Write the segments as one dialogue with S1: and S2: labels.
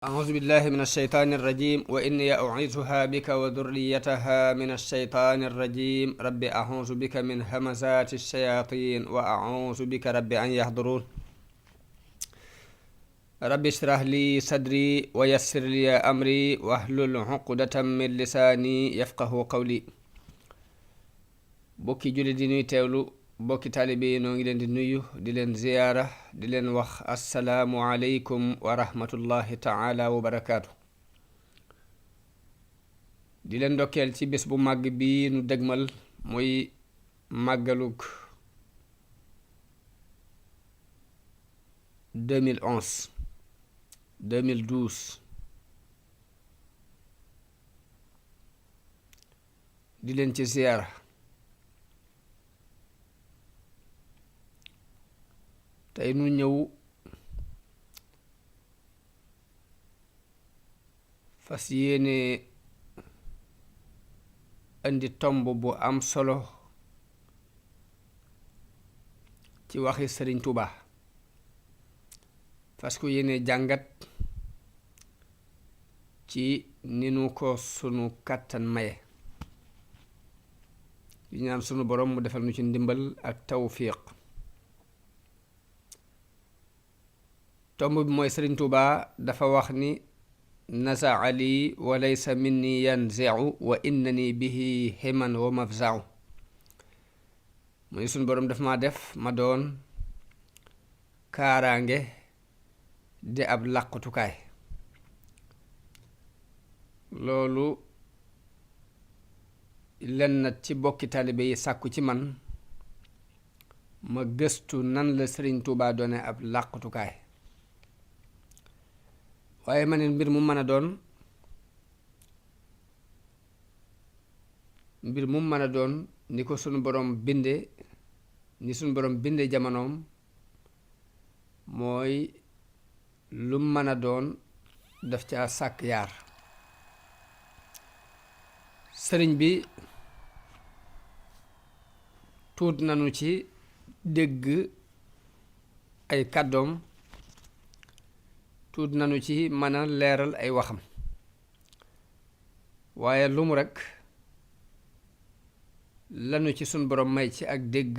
S1: أعوذ بالله من الشيطان الرجيم وإني أعيذها بك وذريتها من الشيطان الرجيم رب أعوذ بك من همزات الشياطين وأعوذ بك رب أن يحضرون رب اشرح لي صدري ويسر لي أمري واحلل عقدة من لساني يفقه قولي bokki julli di nuy teewlu bokki taalibe yi noo ngi leen di nuyu di leen ziyaara di leen wax assalaamu aleykum wa rahmatullahi taala wa barakaatu di leen ndokkeel ci bés bu màgg bi nu dëgmal muy màggalug 2012 di leen ci ziyaara tey nu ñëw fas yéene indi tomb bu am solo ci waxi Sëriñ Tuubaa fas ko yéene jàngat ci ni nu ko sunu kàttan maye di ñaan sunu borom mu defal nu ci ndimbal ak tawfiq tomb bi mooy Sëriñ Tuubaa dafa wax ni nasaa lii wa laysa minni yanzi'u wa innani bihi himan wa mafza'u muy suñ boroom daf ma def ma doon kaaraange di ab làqutukaay loolu lenn ci bokki taalibe yi sàkku ci man ma gëstu nan la Sëriñ Tuubaa doone ab làqutukaay waaye ma ne mbir mu mën a doon ni ko sunu borom binde ni sunu borom binde jamonoom mooy lu mën a doon daf ca sàkk yaar sëriñ bi tuut nanu ci dégg ay kàddoom tuut nanu ci mën a leeral ay waxam waaye lu mu rekk lanu ci sun borom may ci ak dégg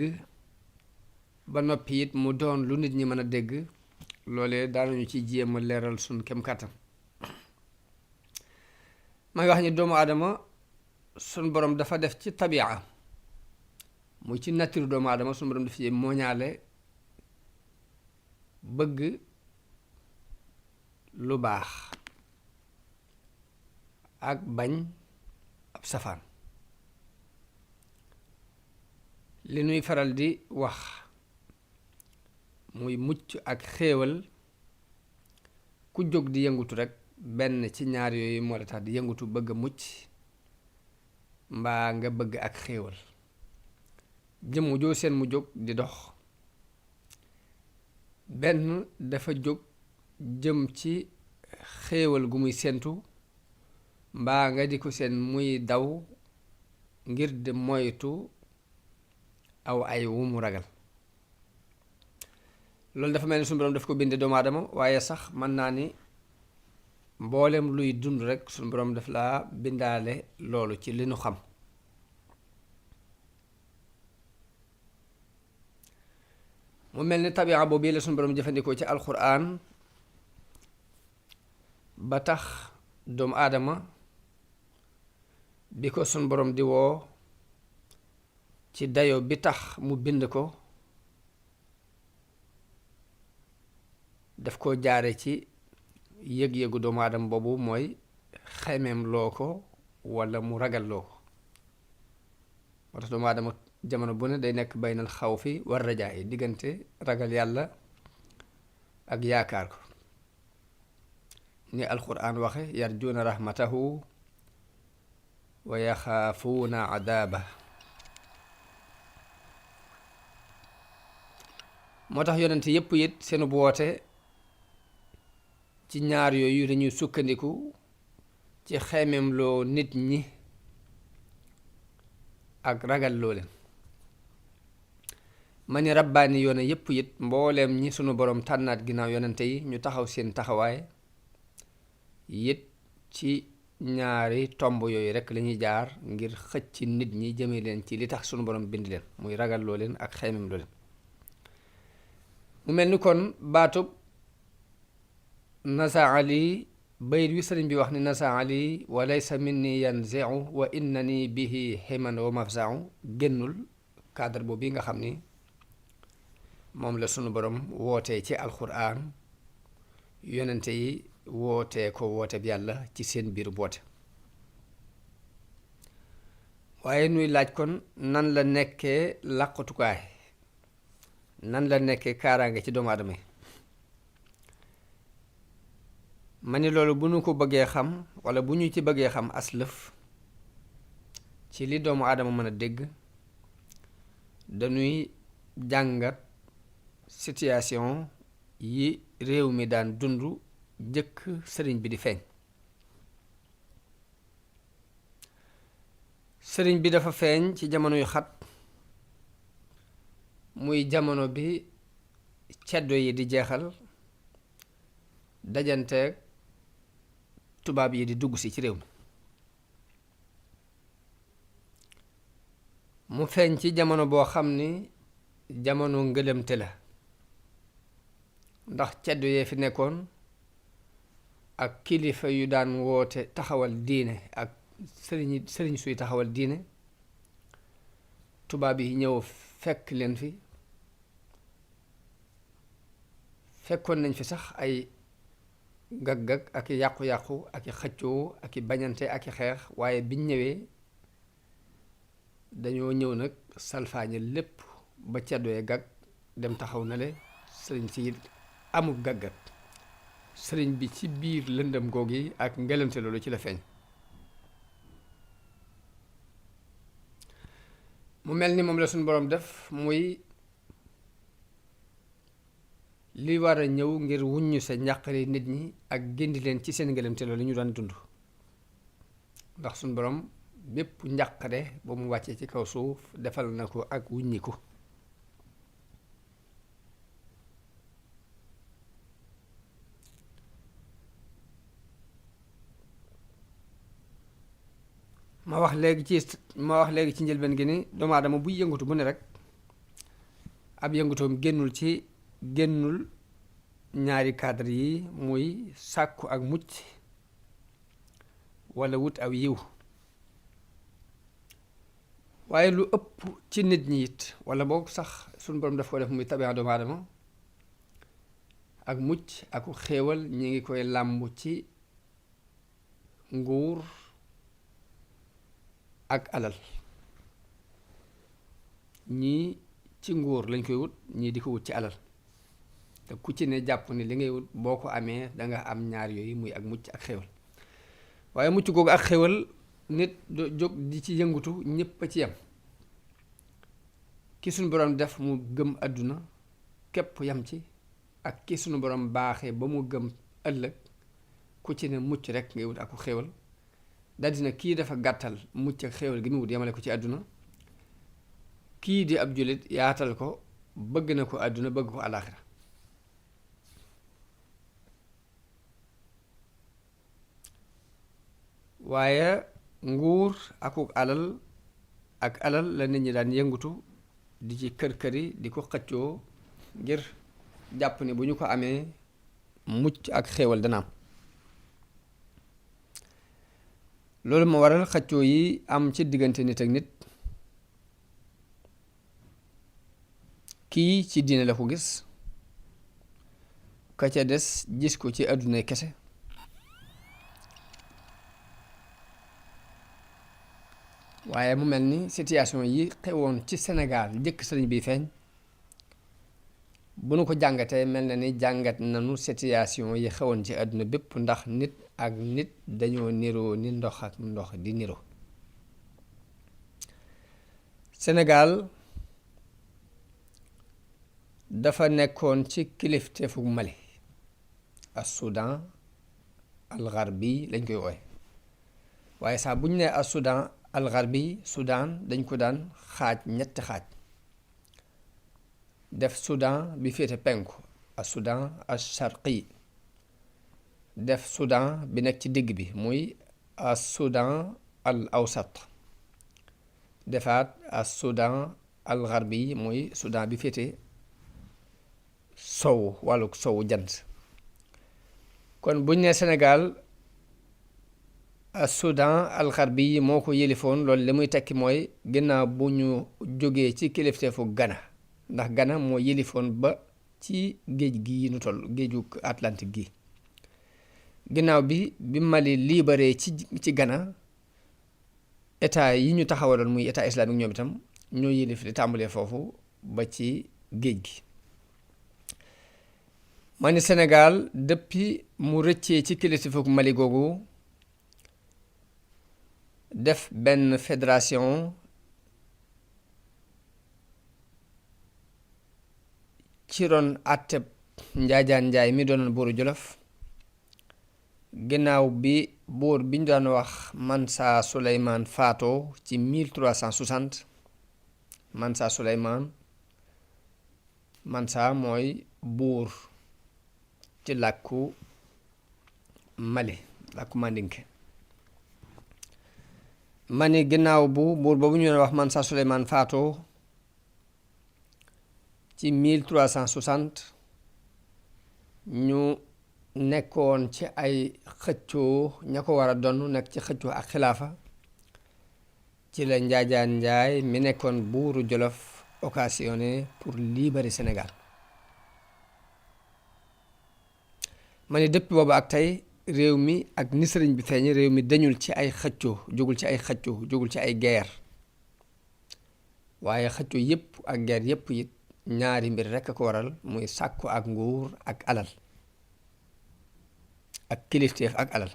S1: ba noppi it mu doon lu nit ñi mën a dégg loolee daanañu ci jéem a leeral sun kem kàttan may wax ni doomu aadama sun borom dafa def ci tabia muy ci nature doomu aadama sun borom daf ci mooñaale bëgg lu baax ak bañ ab safaan li nuy faral di wax muy mucc ak xéewal ku jóg di yëngutu rekk benn ci ñaar yooyu moo la tax di yëngutu bëgg a mucc mbaa nga bëgg ak xéewal jëmm joo seen mu jóg di dox benn dafa jóg jëm ci xéewal gu muy sentu mbaa nga di ko seen muy daw ngir di moytu aw ay wu mu ragal loolu dafa mel ni suñu borom daf ko binde doomu aadama waaye sax mën naa ni mboolem luy dund rekk suñu borom daf laa bindaale loolu ci li nu xam mu mel ni tabia boobu la suñu borom jëfandikoo ci alxuraan ba tax doomu aadama bi ko sun borom di woo ci dayo bi tax mu bind ko daf ko jaare ci yëg-yëgu doomu aadama boobu mooy xemeem loo ko walla mu ragal loo ko moo tax doomu aadama jamono bu ne day nekk baynal xawfi war rajaa yi diggante ragal yàlla ak yaakaar ko ni alquran waxe yarjuuna rahmatahu wa yaxaafuuna adaaba moo tax yonent yépp it seenu bu woote ci ñaar yooyu dañuy sukkandiku ci xemeem loo nit ñi ak ragal loo leen ma ni rabbaani yoone yépp it mbooleem ñi sunu borom tànnaat ginnaaw yonente yi ñu taxaw seen taxawaay it ci ñaari tomb yooyu rekk lañuy jaar ngir xëcc nit ñi jëme leen ci li tax sunu borom bind leen muy ragal loo leen ak xeymem loo leen. mu mel ni kon baatub nasaali bayit wi sëriñ bi wax ni nasaali wa laysa minni yanzi'u wa innani bihi himan wa mafza'u génnul cadre boobu bi nga xam ni moom la sunu borom wootee ci alxuraan yonente yi wootee ko woote bi yàlla ci seen biir boote. waaye nuy laaj kon nan la nekkee làqatukaay, nan la nekkee kaaraange ci doomu aadama yi. ma ni loolu bu ñu ko bëggee xam walla bu ñu ci bëggee xam aslëf ci li doomu aadama mën a dégg, dañuy jàngat situation yi réew mi daan dund jëkk sëriñ bi di feeñ. sëriñ bi dafa feeñ ci jamono yu xat, muy jamono bi ceddo yi di jeexal, dajanteeg tubaab yi di dugg si ci réew mi. mu feeñ ci jamono boo xam ni jamono ngëlëmte la, ndax ceddo yee fi nekkoon ak kilifa yu daan woote taxawal diine ak sëriñ suy taxawal diine. tubaab yi ñëw fekk leen fi, fekkoon nañ fi sax ay gag-gag ak i yàqu-yàqu ak i xëccoo ak i bañante ak i xeex, waaye biñ ñëwee dañoo ñëw nag salfaañe lépp ba ceddoyee gag dem taxaw na le, sëriñ si amul gàggat. sëriñ bi ci biir lëndëm googi ak ngelamte loolu ci la feeñ. mu mel ni moom la suñu boroom def muy li war a ñëw ngir wuññu sa njàqare nit ñi ak gindi leen ci seen ngelamte loolu ñu daan dund. ndax suñu boroom bépp njàqare ba mu wàccee ci kaw suuf defal na ko ak wuññiku. ma wax léegi ci njëlbeen gi ni doomu aadama buy yëngatu bu ne rek ab yëngatoom génnul ñaari cadre yi, muy sàkku ak mucc walla wut aw yiw. waaye lu ëpp ci nit ñi it walla boog sax suñu borom daf ko def muy tabi'a doomu aadama ak mucc aku xéewal ñi ngi koy làmb ci nguur ak alal. ñii ci nguur lañ koy wut, ñii di ko wut ci alal, te ku ci ne jàpp ni li ngay wut boo ko amee danga am ñaar yooyu muy ak mucc ak xéwal. waaye mucc googu ak xéwal nit do jóg di ci yëngutu ñépp a ci yam. ki suñu borom def mu gëm àdduna képp yam ci, ak ki suñu borom baaxee ba mu gëm ëllëg, ku ci ne mucc rek ngay wut ak xéwal. daldi kii dafa gàttal mucc ak xéwal gi mu wut yamale ko ci àdduna, kii di ab jullit yaatal ko, bëgg na ko àdduna bëgg ko alaaxira. waaye nguur akuk alal ak alal la nit ñi daan yëngutu di ci kër-këri di ko xëccoo ngir jàpp ne bu ñu ko amee mucc ak xéewal dana am. loolu moo waral xëccoo yi am ci diggante nit ak nit. kii ci diine la ko gis, ka ca des gis ko ci àdduna kese. waaye mu mel ni situation yi xewoon ci Sénégal njëkk sëriñ bi feeñ, bu nu ko jàngatee mel na ni jàngat nanu situation yi xewoon ci àdduna bépp, ndax nit ak nit dañoo niroo ni ndox ak ndox di niroo. Sénégal dafa nekkoon ci kilifteefu Mali, as Soudan al Gharbi lañ koy wooye. waaye saa bu ñu nee as Soudan al Gharbi, Soudan dañ ko daan xaaj ñetti xaaj, def Soudan bi féete penku as Soudan al Sharqi, def Soudan bi nekk ci digg bi muy as Soudan al awsat, defaat as Soudan al gharbi muy Soudan bi féete sowu wàllu sowu jant. kon buñ ne Sénégal as Soudan al gharbi moo ko yëlifoon, loolu li muy tekki mooy ginnaaw bu ñu jógee ci kilifteefu Ghana, ndax Ghana moo yëlifoon ba ci géej gi nu toll, géeju Atlantique gi. ginnaaw bi Mali libéré ci Ghana, état yi ñu taxawaloon muy état islamique ñoom itam ñoo yëlif di tàmbalee foofu ba ci géej gi. ma ni Sénégal depuis mu rëccee ci kilifteefu Mali googu def benn fédération ci ron àtteb Njaajaan Njaay mi doonoon buuru Jolof, ginnaaw bi buur bi ñu daan wax Mansa Souleymane faatoo ci 1360. Mansa Souleymane, Mansa mooy buur ci làkku Mali, làkku Mandinke. ma ni ginnaaw bu buur boobu ñu daan wax Mansa Souleymane faatoo ci 1360, ñu nekkoon ci ay xëccoo, ña ko war a donn nekk ci xëccoo ak xilaafa, ci la Njaajaan Njaay mi nekkoon buuru Jolof occasionné pour libérer Sénégal. ma ne depuis boobu ak tey réew mi ak ni sëriñ bi feeñ, réew mi dañul ci ay xëccoo, jógul ci ay xëccoo, jógul ci ay guerre, waaye xëccoo yépp ak guerre yépp it ñaari mbir rekk a ko waral, muy sàkku ak nguur ak alal, ak kilifteef ak alal.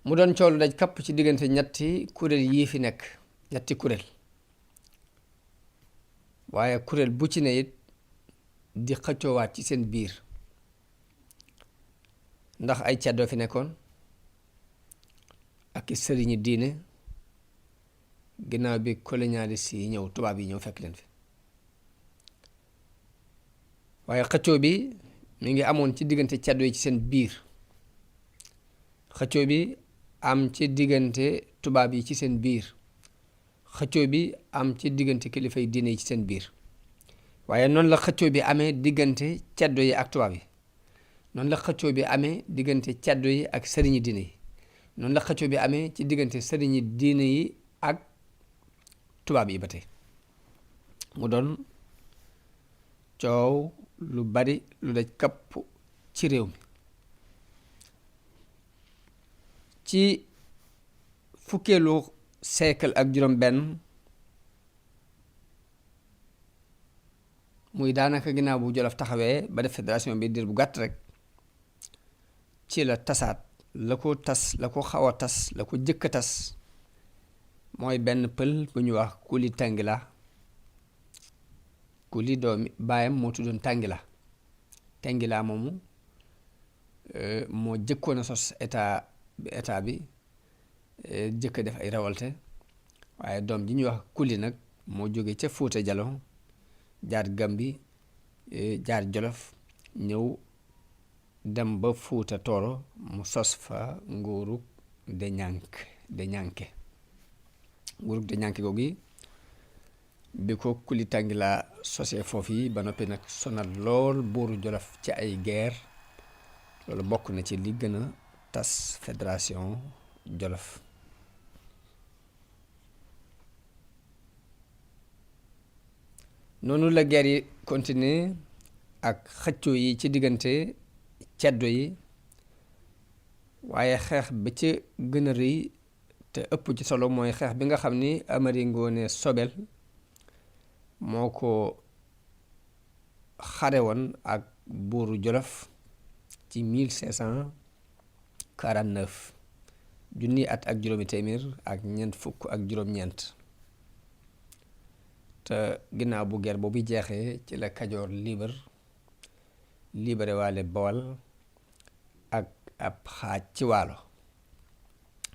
S1: mu doon coolu daj kapp ci diggante ñetti kuréel yii fi nekk, ñetti kuréel, waaye kuréel bu ci ne it di xëccoowaat ci seen biir, ndax ay caddoo fi nekkoon ak i sëriñi diine ginnaaw bi colonialiste yi ñëw, tubaab yi ñëw fekk leen fi. waaye xëccoo bi mi ngi amoon ci diggante caddoo yi ci seen biir, xëccoo bi am ci diggante tubaab yi ci seen biir, xëccoo bi am ci diggante kilifay diine yi ci seen biir. waaye noonu la xëccoo bi amee diggante caddoo yi ak tubaab yi, noonu la xëccoo bi amee diggante caddoo yi ak sëriñi diine yi, noonu la xëccoo bi amee ci diggante sëriñi diine yi ak tubaab yi ba tey. mu doon coow lu bari lu daj kapp ci réew mi. ci fukkeelu siècle ak juróom benn, muy daanaka ginnaaw bu Jolof taxawee ba def fédération bi diir bu gàtt rek, ci la tasaat, la ko xaw a tas, la ko jëkk a tas mooy benn pël bu ñu wax Kuli Tangila. Kuli doomi baayam moo tuddoon Tangila moomu moo jëkkoon a sos état bi, jëkk a def ay révolte, waaye doom ji ñuy wax Kuli nag moo jóge ca Fuuta Jalon jaar Gambi, jaar Jolof, ñëw dem ba Fuuta Tooro, mu sos fa nguurug Deñanke. nguurug Deñanke googu bi ko Kuli Tangila sosee foofu yi ba noppi nag sonal lool buuru Jolof ci ay guerre, loolu bokk na ci li gën a tas fédération Jolof. noonu la guerre yi continuer ak xëccoo yi ci diggante ceddo yi, waaye xeex bi ci gën a rëy te ëpp ci solo mooy xeex bi nga xam ni Amari Ngoone Sobel moo ko xare woon ak buuru Jolof ci 1549, junni at ak juróomi téeméer ak ñeent fukk ak juróom-ñeent. te ginnaaw bu guerre boobu jeexee ci la Kajoor libéré waale Bawal ak ab xaaj ci Waalo,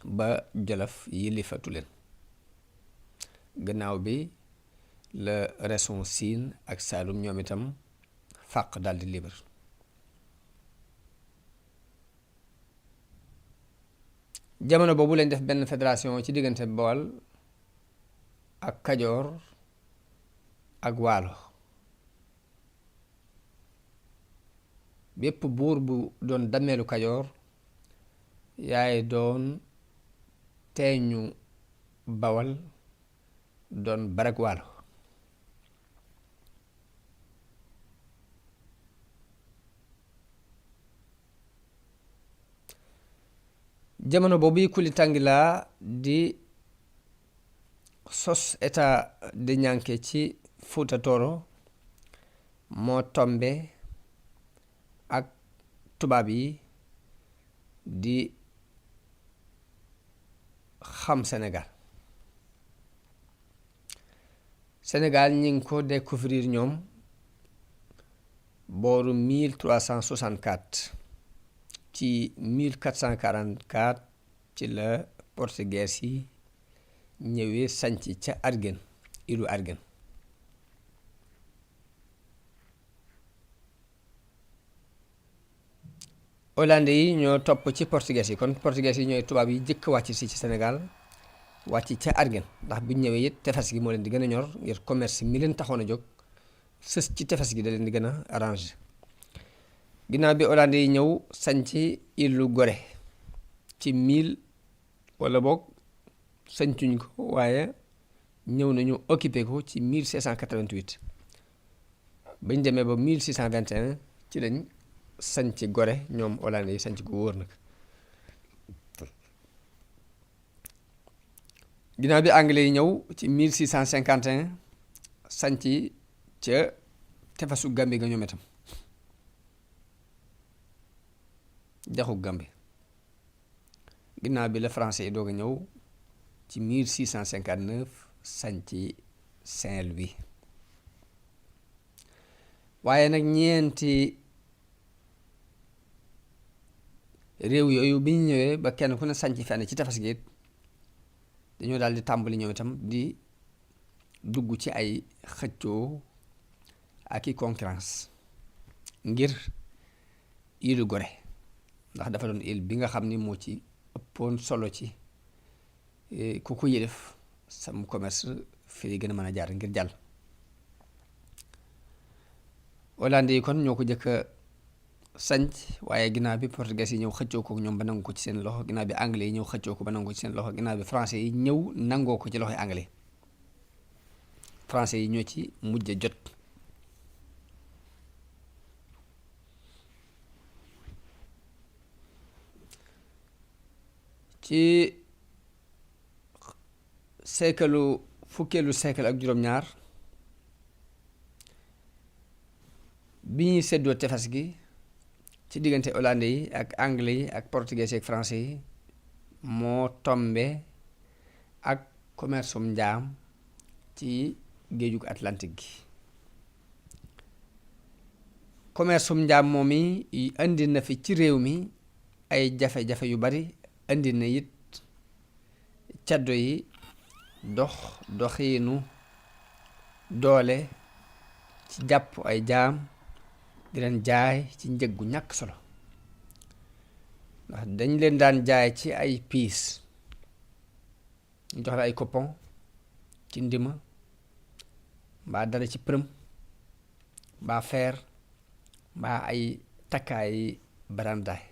S1: ba Jolof yilifatu leen. gannaaw bi la région Siin ak Saalum ñoom itam fàq daldi libre. jamono boobu lañ def benn fédération ci diggante Bawol ak Kajoor ak Waalo. bépp buur bu doon dammeelu Kajoor yaay doon teeñu Bawol doon barag Waalo. jamono boobu Kuli Tangila di sos état de Ñanke ci Fuuta Tooro moo tombe ak tubaab yi di xam Sénégal ñi ngi ko découvrir ñoom booru 1364 ci 1444 ci la portugais yi ñëwee sanc ca Argen, ilu Argen. hollandais yi ñoo topp ci portugais yi, kon portugais yi ñooy tubaab yi jëkk wàcc si ci Sénégal wàcc ca Argen, ndax bu ñu ñëwee it tefes gi moo leen di gën a ñor ngir commerce mi leen taxoon a jóg sës ci tefes gi da leen di gën a arrangé. ginnaaw bi hollandais yi ñëw sanc ilu Gorée ci 1000 wala boog sancuñ ko waaye ñëw nañu occupé ko ci 1688 bañ demee ba 1621 ci lañ sanc Gorée ñoom hollandais yi sanc ko wóor nag. ginnaaw bi anglais yi ñëw ci 1651 sanc ca tefesu Gambie ga ñoom itam dexu Gambie. ginnaaw bi la français yi doog a ñëw ci 1659 sanc Saint-Louis. waaye nag ñeenti réew yooyu bi ñu ñëwee ba kenn ku ne sanc fenn ci tefes gi dañoo daal di tàmbali ñoom itam di dugg ci ay xëccoo ak i concurrence ngir ilu Gorée, ndax dafa doon île bi nga xam ni moo ci ëppoon solo ci ku ko yëlef sam commerce fi li gën a mën a jaar ngir jàll. hollandais yi kon ñoo ko jëkk a sanc, waaye ginnaaw bi portugais yi ñëw xëccoo ko ñoom ba nangu ko ci seen loxo, ginnaaw bi anglais yi ñëw xëccoo ko ba nangu ko ci seen loxo, ginnaaw bi français yi ñëw nangoo ko ci loxoy anglais. français yi ñoo ci mujj a jot. ci fukkeelu siècle ak juróom-ñaar bi ñuy seddoo tefes gi ci diggante hollandais yi ak anglais yi ak portugais yi ak français yi moo tombe ak commerce njaam ci géejug Atlantique gi. commerce njaam moom mi indi na fi ci réew mi ay jafe-jafe yu bari, indi na it caddo yi doxiinu doole ci jàpp ay jaam di leen jaay ci njëg gu ñàkk solo, ndax dañ leen daan jaay ci ay piis, ñu jox la ay coupon ci ndima mbaa dara ci përëm mbaa feer mbaa ay takkaay barandaay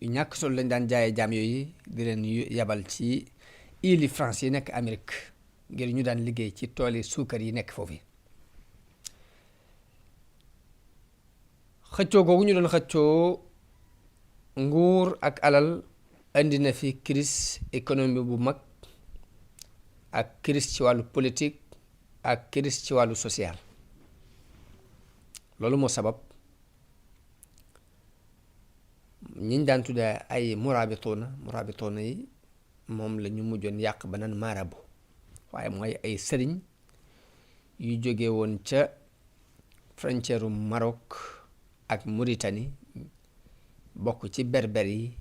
S1: yu ñàkk solo lañ daan jaayee jaam yooyu di leen yabal ci île France yi nekk Amérique ngir ñu daan liggéey ci tooli suukar yi nekk foofu. xëccoo googu ñu doon xëccoo nguur ak alal indi na fi crise économique bu mag ak crise ci wàllu politique ak crise ci wàllu social. loolu moo sabab ñiñ daan tuddee ay murabitoona yi moom la ñu mujjoon yàq ba naan marabu, waaye mooy ay sëriñ yu jóge woon ca frontière Maroc ak Mauritanie bokk ci berber yi,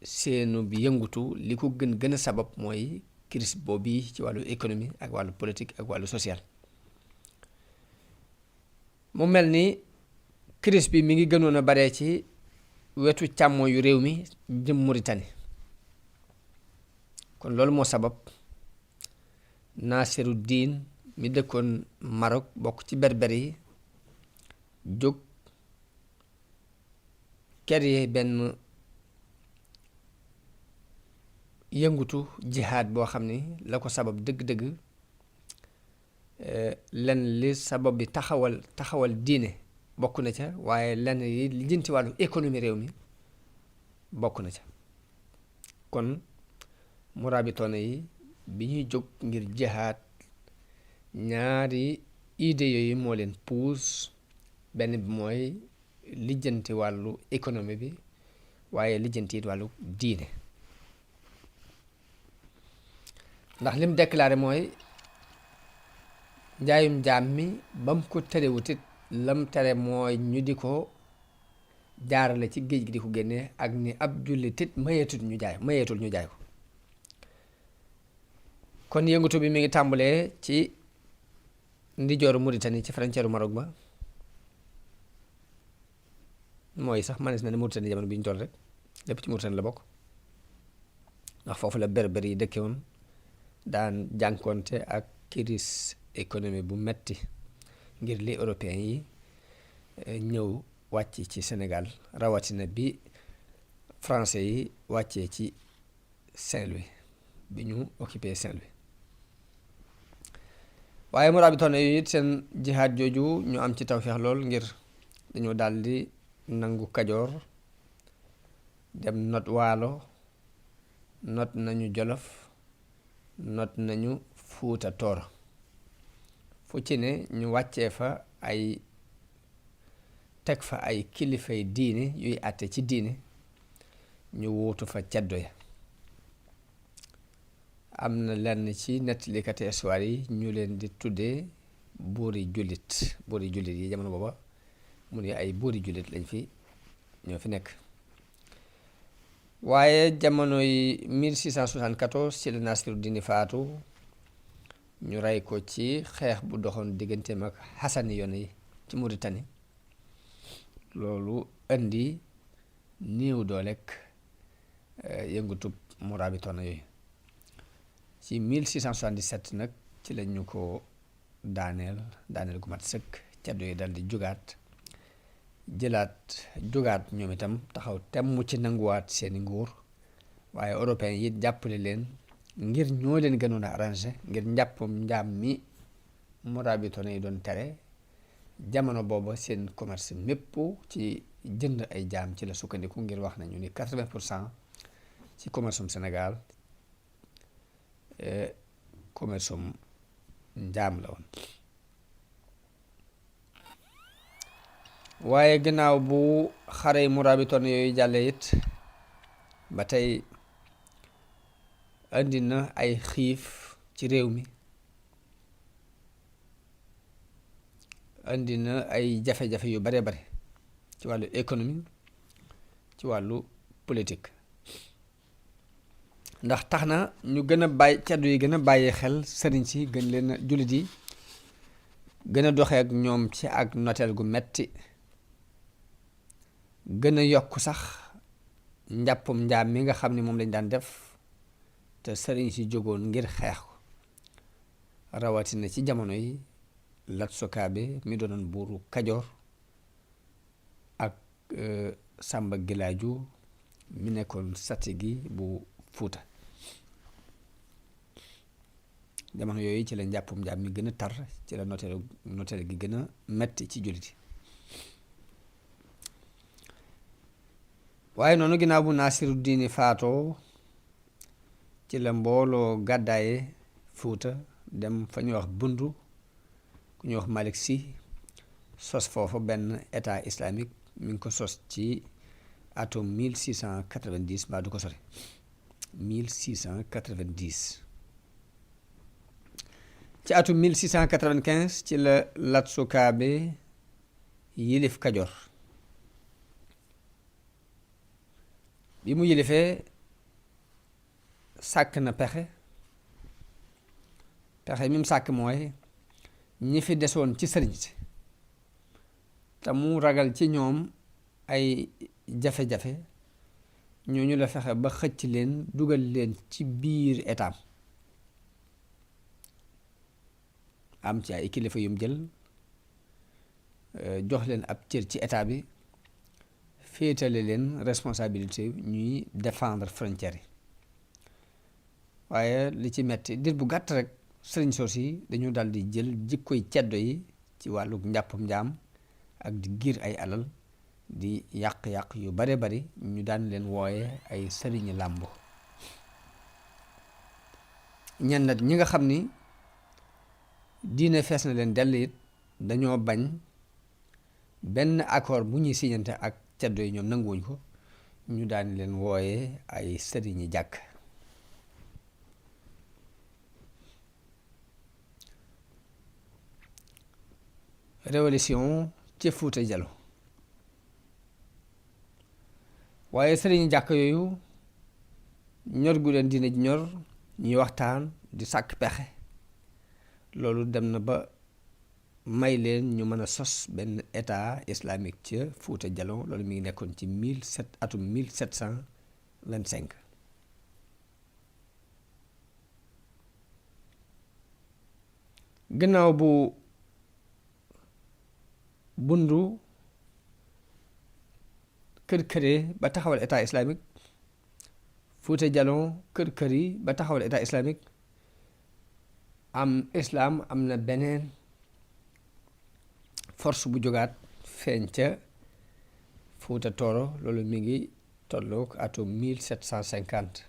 S1: seenu bi yëngutu li ko gën a sabab mooy crise boobu ci wàllu économie ak wàllu politique ak wàllu social. mu mel ni crise bi mi ngi gënoon a baree ci wetu càmmo yu réew mi jëm Mauritanie kon loolu moo sabab Nasiruddin mi dëkkoon Maroc bokk ci berber yi jóg créer benn yëngutu jihaad boo xam ni la ko sabab dëgg-dëgg lenn li sabab bi taxawal diine bokk na ca waaye lenn yi lijjanti wàllu économie réew mi bokk na ca kon murabitoona yi bi ñuy jóg ngir jihaad ñaari idée yooyu moo leen puus benn bi mooy lijjanti wàllu économie bi waaye lijjanti it wàllu diine ndax lim déclaré mooy njaayum jaam mi ba mu ko terewutit lam tere mooy ñu di ko jaarale ci géej gi di ko génne ak ni ab jullitit mayeetul ñu jaay ko kon yëngatu bi mi ngi tàmbalee ci ndijooru Mauritanie ci frontière Maroc ba mooy sax manees na ne Mauritanie jamono bi ñu toll rek lépp ci Mauritanie la bokk ndax foofu la berber yi dëkke woon daan jànkonte ak crise économie bu metti ngir li européens yi ñëw wàcc ci Sénégal rawatina bi français yi wàccee ci Saint-Louis bi ñu occupé Saint-Louis waaye murabitoon yu it seen jihaad jooju ñu am ci tawfeex lool ngir dañoo daldi nangu Kajoor dem not Waalo not nañu Jolof not nañu Fuuta Tooro fu ci ne ñu wàccee fa teg fa ay kilifay diine yuy àtte ci diine ñu wuutu fa ceddo ya am na lenn ci nettalikati histoire yi ñu leen di tuddee buuri jullit yi jamono booba mu ne ay buuri jullit lañ fi ñoo fi nekk waaye jamono yi 1674 ci la Nasiruddin faatu ñu rey ko ci xeex bu doxoon digganteem ak xasani yoon yi ci Mauritanie loolu indi néew doolek yëngutub murabitoona yooyu ci 1677 nag ci lañ ñu ko daaneel gu mat sëkk caddo yi dal di jugaat ñoom itam taxaw temm ci nanguwaat seeni nguur waaye européens yi jàppale leen ngir ñoo leen gënoon a arrangé ngir njàppum njaam mi murabitoona yi doon tere jamono booba seen commerce mépp ci jënd ay jaam ci la sukkandiku ngir wax nañu ni 80% ci commerce Sénégal commerce njaam la woon waaye gannaaw bu xare murabitoon yooyu jàlle it ba tey andi na ay xiif ci réew mi andi na ay jafe-jafe yu bare ci wàllu économie ci wàllu politique ndax tax na ñu gën a bàyyi caddu yi gën a bàyyi xel sëriñ si gën leen a jullit yi gën a doxee ak ñoom ci ak noteel gu metti gën a yokk sax njàppum njaam mi nga xam ne moom lañ daan def te sëriñ si jógoon ngir xeex ko rawatina ci jamono yi Lat Sukaabe mi doonoon buuru Kajoor ak Sàmba Gilaaju mi nekkoon Satigi bu Fuuta jamono yooyu ci la njàppum njaam mi gën a tar ci la noteel gi gën a metti ci jullit yi waaye noonu ginnaaw bu Nasiruddin faatoo ci la mbooloo gàddaaye Fuuta dem fa ñuy wax Bundu ku ñuy wax Malick Sy sos foofu benn état islamique mi ngi ko sos ci atum 1690 mbaa du ko sore 1690 ci atum 1695 ci la Lat Sukaabe yilif Kajoor bi mu yilifee sàkk na pexe mi mu sàkk mooy ñi fi desoon ci sëriñ si te mu ragal ci ñoom ay jafe-jafe ñooñu la fexe ba xëcc leen dugal leen ci biir état am ci ay kilifa yum jël jox leen ab cër ci état bi féetale leen responsabilité ñuy défendre frontières yi waaye li ci metti dir bu gàtt rek sëriñ soos yi dañu dal di jël jikkoy ceddo yi ci wàllu njàppum njaam ak di giir ay alal di yàq-yàq yu bare bari ñu daan leen wooye ay sëriñi làmbo ñenn nag ñi nga xam ni diine fees na leen dell it dañoo bañ benn accord bu ñuy siñante ak ceddo yi ñoom nanguwuñ ko ñu daan leen wooye ay sëriñi jàkk révolution ci Fuuta Jallo waaye sëriñi jàkk yooyu ñor gu leen diine ji ñor ñuy waxtaan di sàkk pexe loolu dem na ba may leen ñu mën a sos benn état islamique ca Fuuta Jallo loolu mi ngi nekkoon ci atum 1725 gannaaw bu bundu kër-këre ba taxawal état islamique Fuuta Jallo kër-këri ba taxawal état islamique islam am na beneen force bu jógaat feeñ ca Fuuta Tooro loolu mi ngi tolloog atum 1750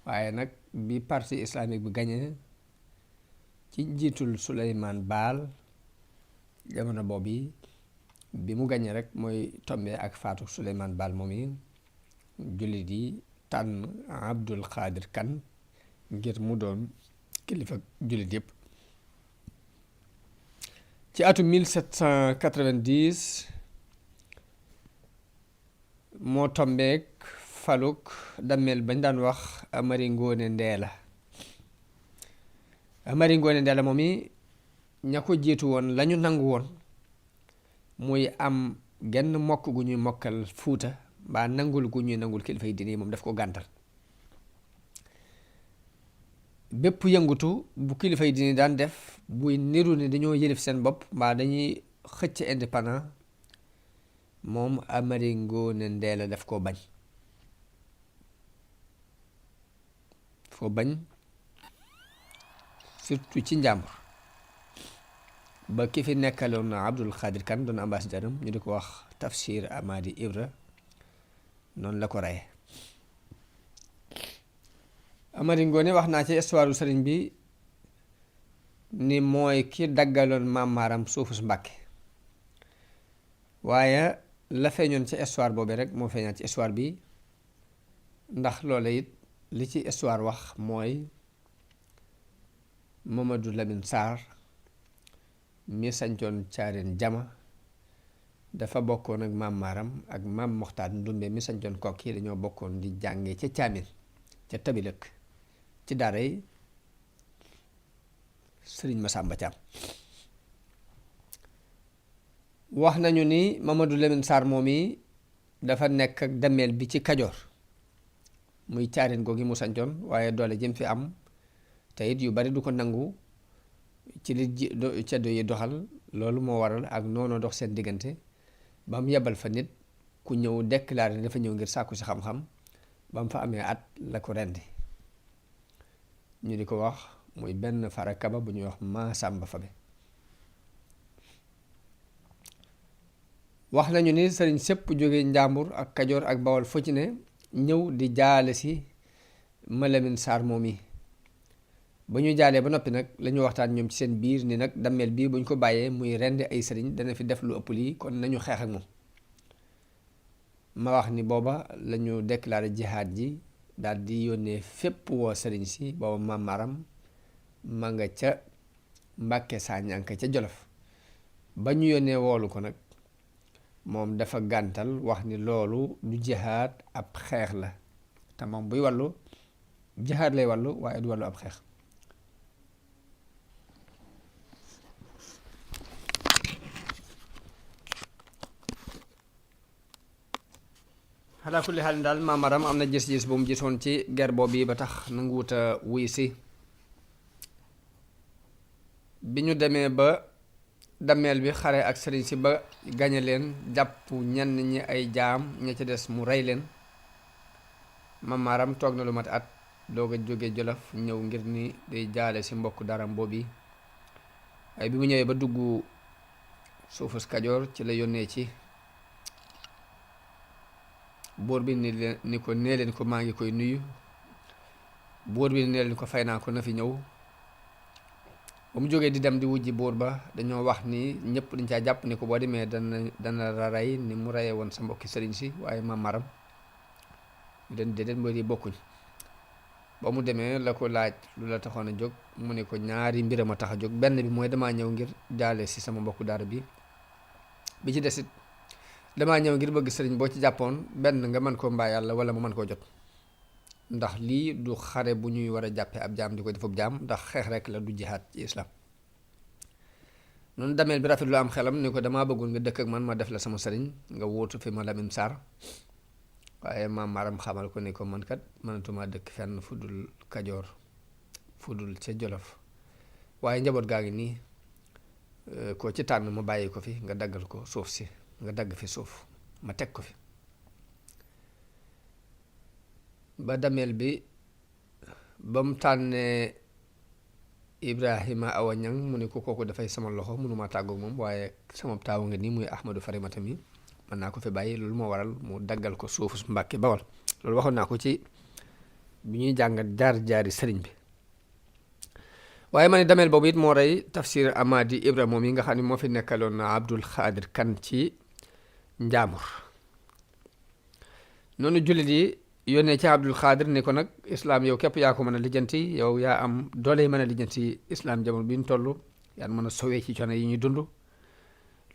S1: waaye nag bi parti islamique bi gañe ci njiitul Souleymane Baal jamono boobu bi mu gañe rek mooy tombé ak faatu Souleymane Baal moom yi jullit yi tànn Abdul Xaadir Kan ngir mu doon kilifa jullit yépp ci atum 1790 moo tombeek faluk dammeel bañ daan wax Amari Ngoone Ndeela Amari Ngoone Ndeela moom yi ña ko jiitu woon lañu nangu woon muy am genn mokk gu ñuy mokkal Fuuta mbaa nangul gu ñuy nangul kilifa yi diine yi moom daf ko gàntal bépp yëngutu bu kilifa yi diine daan def buy niru ni dañoo yëlif seen bopp mbaa dañuy xëcc indépendant moom Amari Ngoone Ndeela daf koo bañ surtout ci njàmbur ba ki fi nekkaloon na Abdul Xaadir Kan doon ambassadeur am ñu di ko wax Tafsir Amadi Ibra noonu la ko reye Amari Ngoone wax naa ci histoire u sëriñ bi ni mooy ki daggaloon maam maaram suufu su Mbàkke waaye la feeñoon ci histoire boobu rek moo feeñaat ci histoire bi ndax loola it li ci histoire wax mooy Mamadou Lamine Sarr mi sañcoon Caareen Jama dafa bokkoon ak maam maaram ak maam Moxtaar Ndumbe mi sañcoon Kokki dañoo bokkoon di jànge ca Caamin ca Tabilëk ci daara yi Sëriñ Masamba Caam wax nañu ni Mamadou Lamine Sarr moom yi dafa nekk ak dameel bi ci Kajoor muy Caareen googi mu sañcoon waaye doole jëm fi am te it yu bari du ko nangu ci li ceddo yi doxal loolu moo waral ak noonu dox seen diggante ba mu yebal fa nit ku ñëw déclaré dafa ñëw ngir sàkku si xam-xam ba mu fa amee at la ko rendi ñu di ko wax muy benn farakaba bu ñuy wax Masamba Fabe wax nañu ni sëriñ sépp jóge Njàmbur ak Kajoor ak Bawol fu ci ne ñëw di jaale si Malamine Sarr moom yi ba ñu jaalee ba noppi nag la ñu waxtaan ñoom ci seen biir ni nag dammeel bii bu ñu ko bàyyee muy rendi ay sëriñ dana fi def lu ëpp lii kon nañu xeex ak moom ma wax ni booba la ñu déclaré jihaad ji daal di yónnee fépp woo sëriñ si booba maam Maram ma nga ca Mbàkke Saañanka ca Jolof ba ñu yónnee woolu ko nag moom dafa gàntal wax ni loolu du jihaad ab xeex la te moom buy wàllu jihaad lay wàllu waaye du wàllu ab xeex xalaa kulli xaal daal maamaram am na gis-gis bu mu gisoon ci ger boobu ba tax nanguwut a wuy si bi ñu demee ba dammeel bi xare ak sëriñ si ba gañe leen jàpp ñenn ñi ay jaam ña ca des mu rey leen maamaram toog na lu mat at doog a jóge Jolof ñëw ngir ni day jaale si mbokk daram boobu ay bi mu ñëwee ba dugg suufus Kajoor ci la yónnee ci buur bi ni ko nee leen ko maa ngi koy nuyu buur bi nee leen ko fay naa ko na fi ñëw ba mu jógee di dem di wujji buur ba dañoo wax ni ñëpp dañ caa jàpp ni ko boo demee dana la rey ni mu reyee woon sa mbokki sëriñ si waaye maamaram ñu leen déedéet mbir yi bokkuñ ba mu demee la ko laaj lu la taxoon a jóg mu ne ko ñaari mbir ma tax a jóg benn bi mooy damaa ñëw ngir jaale si sama mbokku daara bi ci desit damaa ñëw ngir bëgg sëriñ boo ci jàppoon benn nga mën koo mbaa yàlla wala mu mën koo jot ndax lii du xare bu ñuy war a jàppee ab jaam di ko defub jaam ndax xeex rek la du jihaad ci islam noonu dameel bi rafet lu am xelam ni ko damaa bëggul nga dëkk ak man ma def la sama sëriñ nga wóotu fi ma Lamin Saar waaye maam Maram xamal ko ni ko man kat mënatuma dëkk fenn fu dul Kajoor fu dul ca Jolof waaye njaboot gaa ngi nii koo ci tànn ma bàyyi ko fi nga daggal ko suuf si nga dagg fi suuf ma teg ko fi ba dameel bi ba mu tànnee Ibrahima Awa Ñang mu ne ko kooku dafay sama loxo mënuma tàggoog moom waaye sama taawu nga nii muy Ahmadou Farimata mi mën naa ko fi bàyyi loolu moo waral mu daggal ko suufu Mbàkke Bawol loolu waxoon naa ko ci bi ñuy jàngat jaar-jaari sëriñ bi waaye ma ne dameel boobu it moo rey Tafsir Amadi Ibra moom yi nga xam ne moo fi nekkaloon na Abdul Xaadir Kan ci Njaamur noonu jullit yi yónnee ci Abdul Xaadir ni ko nag islaam yow képp yaa ko mën a lijjanti yow yaa am doole mën a lijjanti islaam jamono bi ñu toll yaa mën a sowee ci coono yi ñuy dund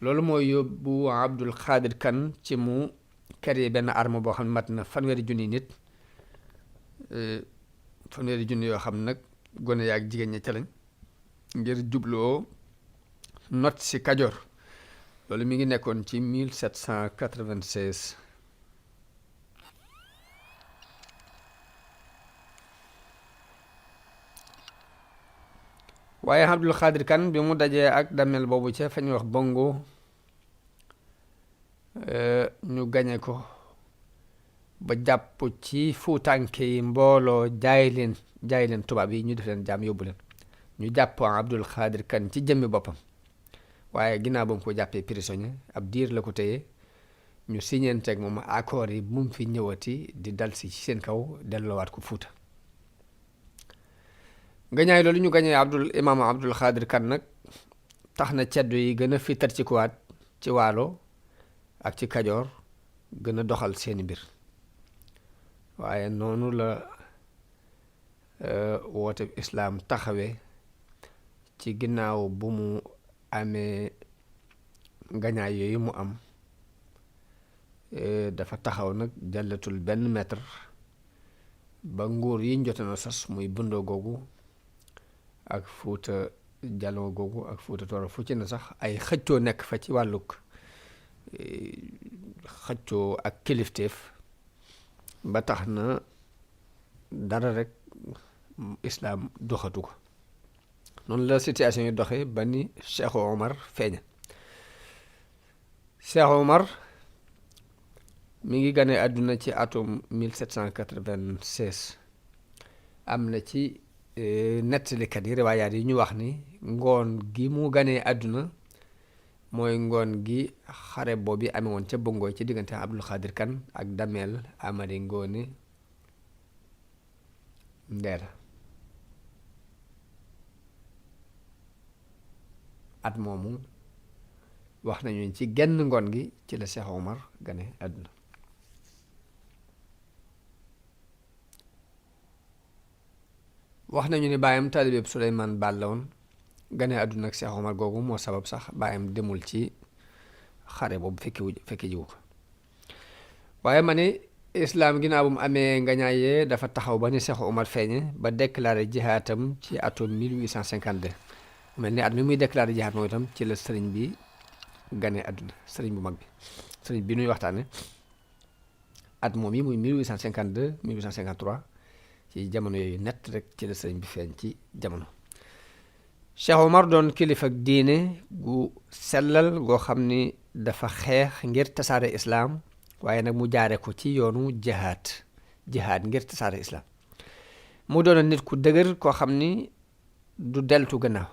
S1: loolu mooy yóbbu Abdul Xaadir Kan ci mu créé benn arme boo xam ne mat na fanweeri junni nit fanweeri junni yoo xam nag gone yaa ak jigéen ña ca lañ ngir jubloo not si Kajoor loolu mi ngi nekkoon ci 1796 waaye Abdul Xaadir Kan bi mu dajee ak damel boobu ca fa ñuy wax Bongo ñu gañe ko ba jàpp ci fuutànke yi mbooloo jaay leen tubaab yi ñu def leen jaam yóbbu leen ñu jàpp Abdul Xaadir Kan ci jëmmi boppam waaye ginnaaw ba mu ko jàppee prisonnier ab diir la ko téye ñu siñeenteeg moom accord yi bu mu fi ñëwati di dal si ci seen kaw delloowaat ko Fuuta gañaay loolu ñu gañee imaam Abdul Xaadir Kan nag tax na ceddo yi gën a fitar ci kuwaat ci Waalo ak ci Kajoor gën a doxal seeni mbir waaye noonu la woote islaam taxawee ci ginnaaw bu mu amee gañaay yooyu mu am dafa taxaw nag jàllatul benn mètre ba nguur yi njote na sas muy Bundoo googu ak Fuuta Jaloo googu ak Fuuta Tooro fu ci na sax ay xëccoo nekk fa ci wàllug xëccoo ak kilifteef ba tax na dara rek islaam doxatu ko noonu la situation yi doxe ba ni Cheikh Omar feeña Cheikh Omar mi ngi gane àdduna ci atum 1796 am na ci nettalikat yi riwaayaat yi ñu wax ni ngoon gi mu ganee àdduna mooy ngoon gi xare boobu amee woon ca Bongo ci diggante Abdul Xaadir Kan ak Dameel Amari Ngoone Ndeer at moomu wax nañu ci genn ngoon gi ci la Cheikh Omar gane àdduna wax nañu ni baayam taalibeeb Suleymaan Baal la woon gane àdduna ak Cheikh Omar googu moo sabab sax baayam demul ci xare boobu fekki jiwu ko waaye ma ne islaam ginnaaw bu mu amee ngañaayee dafa taxaw ba ni Cheikh Omar feeñe ba déclaré jihaatam ci atum 1852 mel ni at mi muy déclaré jihaat moom itam ci la sëriñ bi gane àdduna sëriñ bu mag bi sëriñ bi nuy waxtaane at moom yi muy 1852 1853 ci jamono yooyu nett rek ci la sëriñ bi feeñ ci jamono. Cheikh Omar doon kilifa ak diine gu sellal goo xam ni dafa xeex ngir tasaare islaam waaye nag mu jaare ko ci yoonu jihaad ngir tasaare islaam. mu doon nit ku dëgër koo xam ni du deltu gannaaw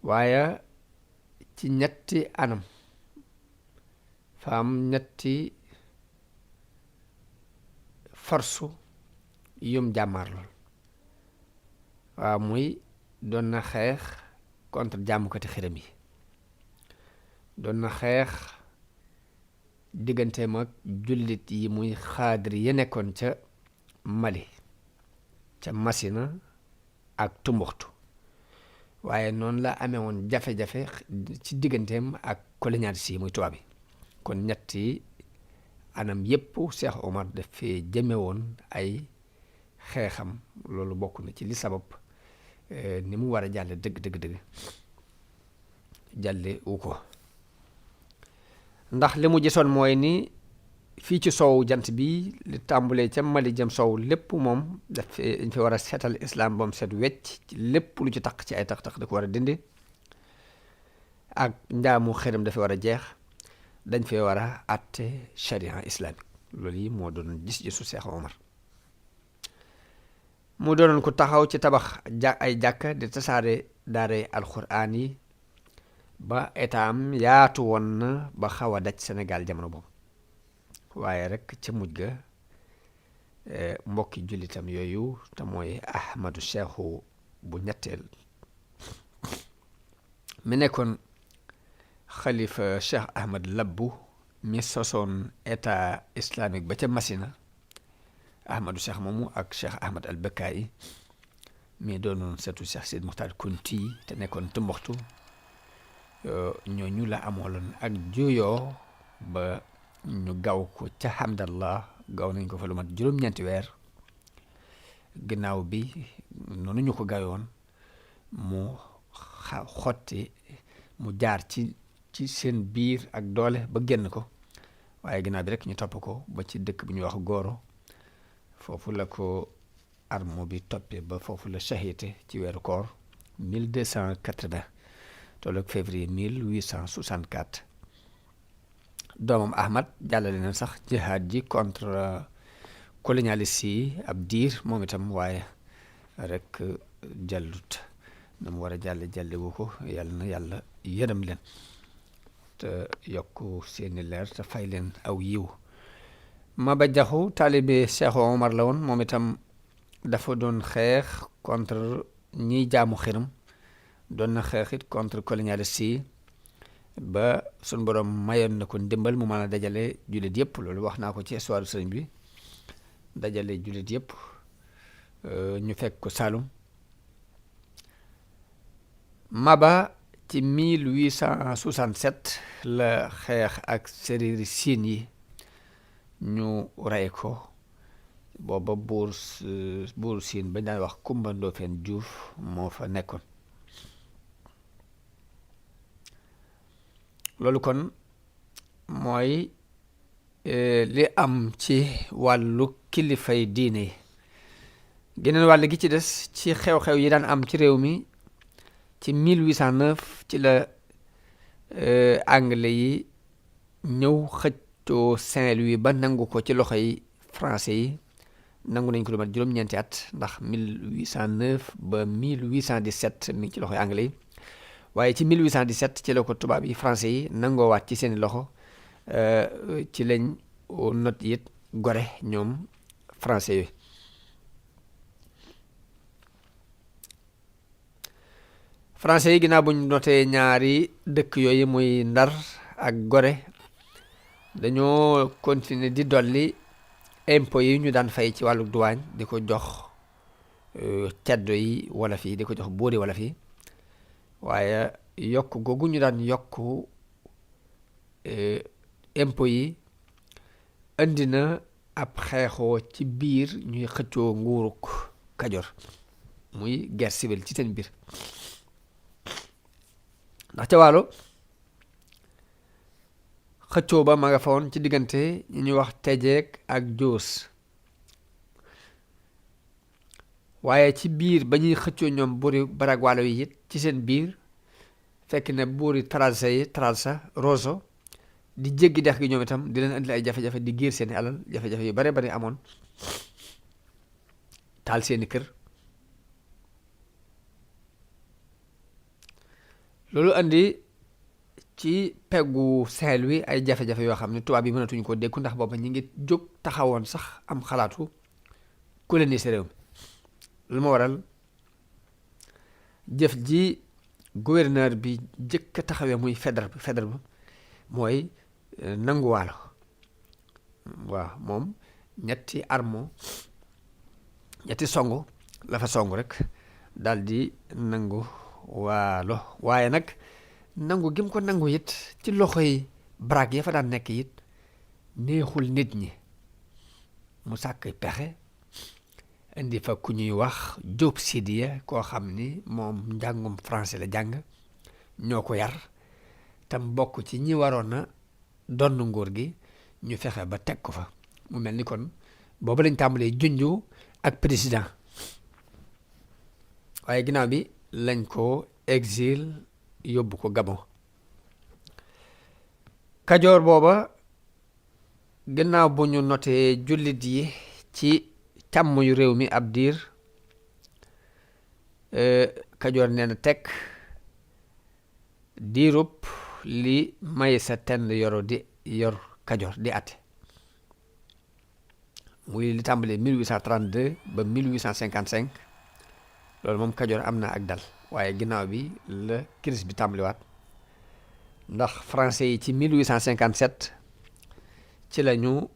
S1: waaye ci ñetti anam fa am ñetti force yum jàmmaar lool. waaw muy doon na xeex contre jàmmukati xiram yi, doon na xeex digganteem ak jullit yi muy xaadir yi nekkoon ca Mali ca Masina ak Tumbuxtu, waaye noonu la amee woon jafe-jafe ci digganteem ak colonialiste yi muy tubaab yi. kon ñetti anam yépp Cheikh Omar dafay jëme woon ay xeexam. loolu bokk na ci li sabab ni mu war a jàlle dëgg jàlle wu ko, ndax li mu gisoon mooy ni fii ci soow jant bi li tàmbulee ca Mali jëm soow lépp moom dañ fi war a seetal islam ba mu set wecc ci lépp lu ci taq ci ay tax-tax da ko war a dindi, ak njaamu xërëm dafa war a jeex, dañ fee war a àtte sharia islamique. loolu yi moo doon gis-gisu Cheikh Omar. mu doonoon ko taxaw ci tabax ay jàkka di tasaare daare alxuraan yi ba état am yaatu woon na ba xaw a daj Sénégal jamono boobu, waaye rek ca mujj ga mbokki jullitam yooyu te mooy Ahmadu Cheikhu bu ñetteel mi nekkoon xalifa Cheikh Ahmad Labbu mi sosoon état islamique ba ca Masina. Ahmadu Cheikh moomu ak Cheikh Ahmad al Bekkaay mi doonoon setu Cheikh Sidi Muxtaar Kunti te nekkoon Tumbuxtu, ñooñu la amooloon ak juyoo ba ñu gaw ko ca Hamdallah. gaw nañ ko fa lu mat juróom-ñeenti weer. ginnaaw bi noonu ñu ko gayoon mu xotti mu jaar ci seen biir ak doole ba génn ko, waaye ginnaaw bi rek ñu topp ko ba ci dëkk bu ñuy wax Goro. foofu la ko armo bi toppee ba foofu la shahite ci weeru koor 1280 tolloog février 1864. doomam Ahmad jàllale na sax jihaad ji contre colonialiste yi ab diir moom itam, waaye rek jàllut na mu war a jàlle wu ko. yàlla na yàlla yërëm leen te yokk seeni leer te fay leen aw yiw. Maba Jaxu taalibe Cheikh Omar la woon, moom itam dafa doon xeex contre ñiy jaamu xiram, doon na xeex it contre colonialiste yi ba sun borom mayoon na ko ndimbal mu mën a dajale jullit yëpp. loolu wax naa ko ci histoire sëriñ bi, dajale jullit yëpp ñu fekk ko Saalum. Maba ci 1867 la xeex ak séréeri siin yi, ñu rey ko. booba buur siin bañ daan wax Kumba Ndoofeen Juuf moo fa nekkoon. loolu kon mooy li am ci wàllu kilifay diine yi. geneen wàll gi ci des ci xew-xew yi daan am ci réew mi ci 1809 ci la anglais yi ñëw xëccoo Saint-Louis ba nangu ko ci loxo yi français yi. nangu nañ ko lu mat juróom-ñeenti at, ndax 1809 ba 1817 mi ngi ci loxo yi anglais yi, waaye ci 1817 ci la ko tubaab yi français yi nangoo waat ci seeni loxo. ci lañ not it gore ñoom français yooyu. français yi ginnaaw buñ notee ñaari dëkk yooyu muy Ndar ak Gore, dañoo continuer di dolli impôts yi ñu daan fay ci wàllu douane di ko jox ceddo yi wala fii, di ko jox buuri wala fii. waaye yokk googu ñu daan yokk impôts yi indi na ab xeexoo ci biir ñuy xëccoo nguuruk Kajoor, muy guerre civile ci seen biir. ndax ca Waalo xëccoo ba ma nga fa woon ci diggante ñi ñuy wax Tejeek ak Joos. waaye ci biir ba ñuy xëccoo ñoom buuri Baragwalo yi it ci seen biir fekk ne buuri Trarza Rosso di jéggi dex gi ñoom itam di leen andil ay jafe-jafe di giir seeni alal jafe-jafe yu bare bari amoon taal seeni kër. loolu andi ci peggu Saint-Louis ay jafe-jafe yoo xam ne tubaab yi mënatuñu ko dékku ndax booba ñi ngi jóg taxawoon sax am xalaatu coloniser réew mi. lu ma waral jëf ji gouverneur bi jëkk a taxawee muy Faidherbe ba mooy nangu Waalo. waaw moom ñetti songu la fa songu rek daal di nangu Waalo. waaye nag nangu gim ko nangu it ci loxoy baraag ya fa daan nekk it neexul nit ñi mu sàkk pexe indi fa ku ñuy wax Jóob Sidiya koo xam ni moom njàngum français la jàng ñoo ko yar tam bokk ci ñi waroon a donn nguur gi ñu fexe ba teg ko fa. mu mel ni kon boobu lañ tàmbalee junju ak président waaye ginnaaw bi lañ ko exil yóbbu ko Gabon. Kajoor booba ginnaaw bu ñu notee jullit yi ci càmm yu réew mi ab diir Kajoor nee na teg diirub li Maysa Tend yor Kajoor di àtte muy li tàmbalee 1832 ba 1855 loolu moom Kajoor am na ak dal. waaye ginnaaw bi la crise bi tàmbaliwaat ndax français yi ci 1857 ci la ñu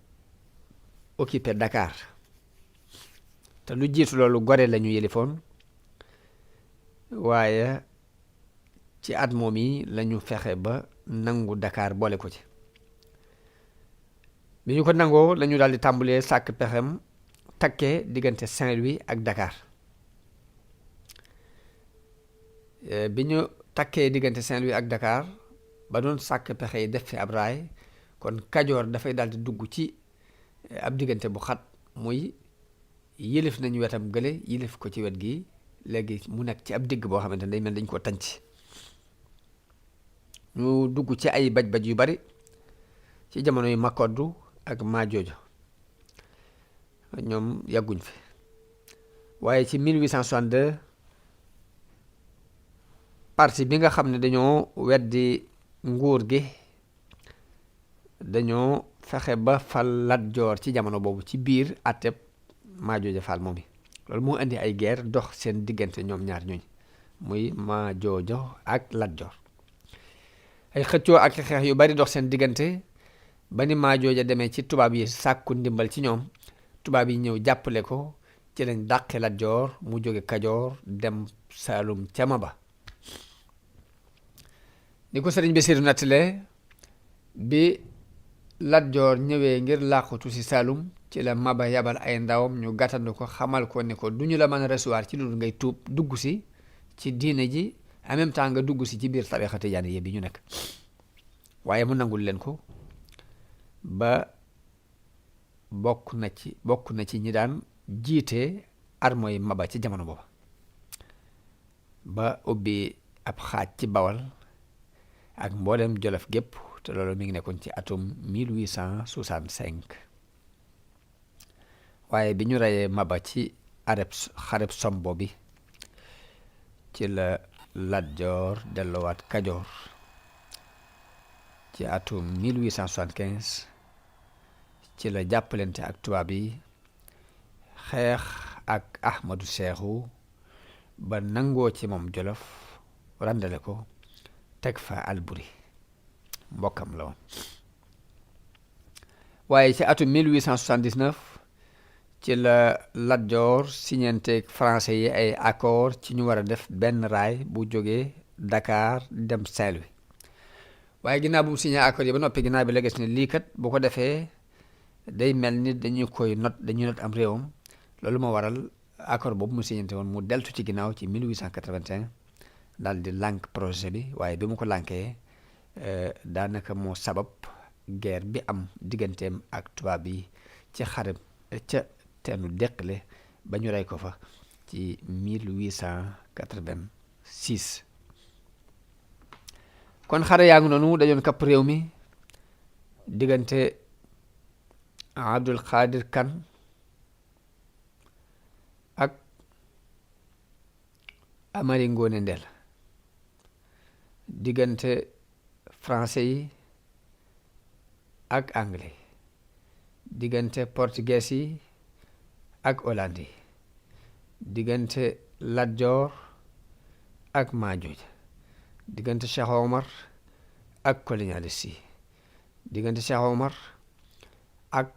S1: occupé Dakar te lu jiitu loolu Gorée la ñu yëlifoon waaye ci at moom yi la ñu fexe ba nangu Dakar boole ko ci. bi ñu ko nangoo la ñu daal di tàmbalee sàkk pexem takkee diggante Saint-Louis ak Dakar. bi ñu takkee diggante Saint-Louis ak Dakar ba doon sàkk pexe yi def fi ab raay kon Kajoor dafay daal di dugg ci ab diggante bu xat muy yëlif nañu wetam gële yëlif ko ci wet gi léegi mu nekk ci ab digg boo xamante ne day mel dañ ko tànc. ñu dugg ci ay baj-baj yu bari ci jamono yu Makoddu ak Majoojo ñoom yàgguñ fi waaye ci 1862 parti bi nga xam ne dañoo weddi nguur gi dañoo fexe ba fal Lat Joor ci jamono boobu ci biir àtteb Majoojo Faal moom yi. loolu moo indi ay guerre dox seen diggante ñoom ñaar ñooñ muy Majoojo ak Lat Joor. ay xëccoo ak xeex yu bari dox seen diggante ba ni Majoojo demee ci tubaab yi sàkku ndimbal ci ñoom tubaab yi ñëw jàppale ko ci lañ dàqe Lat Joor mu jóge Kajoor dem Saalum ca Maba. ni ko sëriñ Basiiru nattale bi Lat Joor ñëwee ngir làqutu ci Saalum ci la Maba yabal ay ndawam ñu gàttandu ko xamal ko ne ko duñu la mën a recevoir ci loolu ngay tuub dugg si ci diine ji en même temps nga dugg si ci biir tariixa tijaaniyya bi ñu nekk. waaye mu nangul leen ko ba bokk na ci ñi daan jiite armoy Maba ci jamono booba ba ubbi ab xaaj ci Bawal ak mboolem Jolof gépp te loolu mi ngi nekkoon ci atum 1865 waaye bi ñu reyee Maba ci xareb Sombo bi ci la Lat Joor delluwaat Kajoor ci atum 1875 ci la jàppalante ak tubaab yi xeex ak Ahmadu Seexu ba nangoo ci moom Jolof randale ko teg fa Alburi mbokkam la woon. waaye ci atum 1879 ci la Lat Joor siñenteeg français yi ay accord ci ñu war a def benn raay bu jógee Dakar dem Saint-Louis. waaye ginnaaw bu mu signé accord yi ba noppi ginnaaw bi la gis ne lii kat bu ko defee day mel ni dañuy not am réewam loolu moo waral accord boobu mu signante woon mu deltu ci ginnaaw ci 1881 daal di lànk projet bi waaye bi mu ko lànkee daanaka moo sabab guerre bi am digganteem ak tubaab yi ci xare ca teenu Deqale ba ñu rey ko fa ci 1886. kon xare yaa ngi noonu dajoon kapp réew mi diggante Abdul Xaadir Kan ak Amari Ngoone Ndeel, diggante français yi ak anglais, diggante portugais yi ak hollandais yi, diggante Lat Joor ak Maajooj, diggante Cheikh Omar ak colonialiste yi, diggante Cheikh Omar ak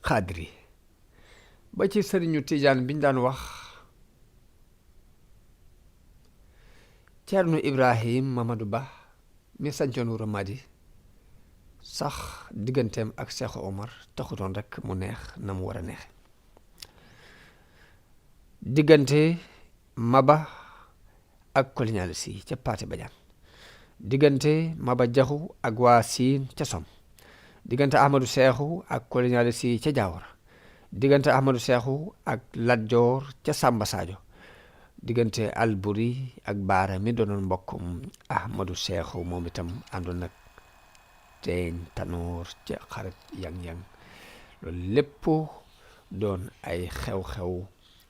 S1: xaadir yi, ba ci sëriñu Tijaan biñ daan wax Ceerno Ibrahim Mamadou Ba mi sancoon Wuro Madi sax digganteem ak Cheikh Omar taxutoon rek mu neex na mu war a neexe. diggante Maba ak colonialiste yi ca Paate Badiane, diggante Maba Jaxu ak waa Siin ca Som, diggante Ahmadou Seexu ak colonialiste yi ca Jaawara, diggante Ahmadou Seexu ak Lat Joor ca Samba Sadio, diggante Alburi ak Baara mi doonoon mbokkum Ahmadou Seexu moom itam àndoon nag Teeñ Tanoor ca xarit yang-yang. loolu lépp doon ay xew-xew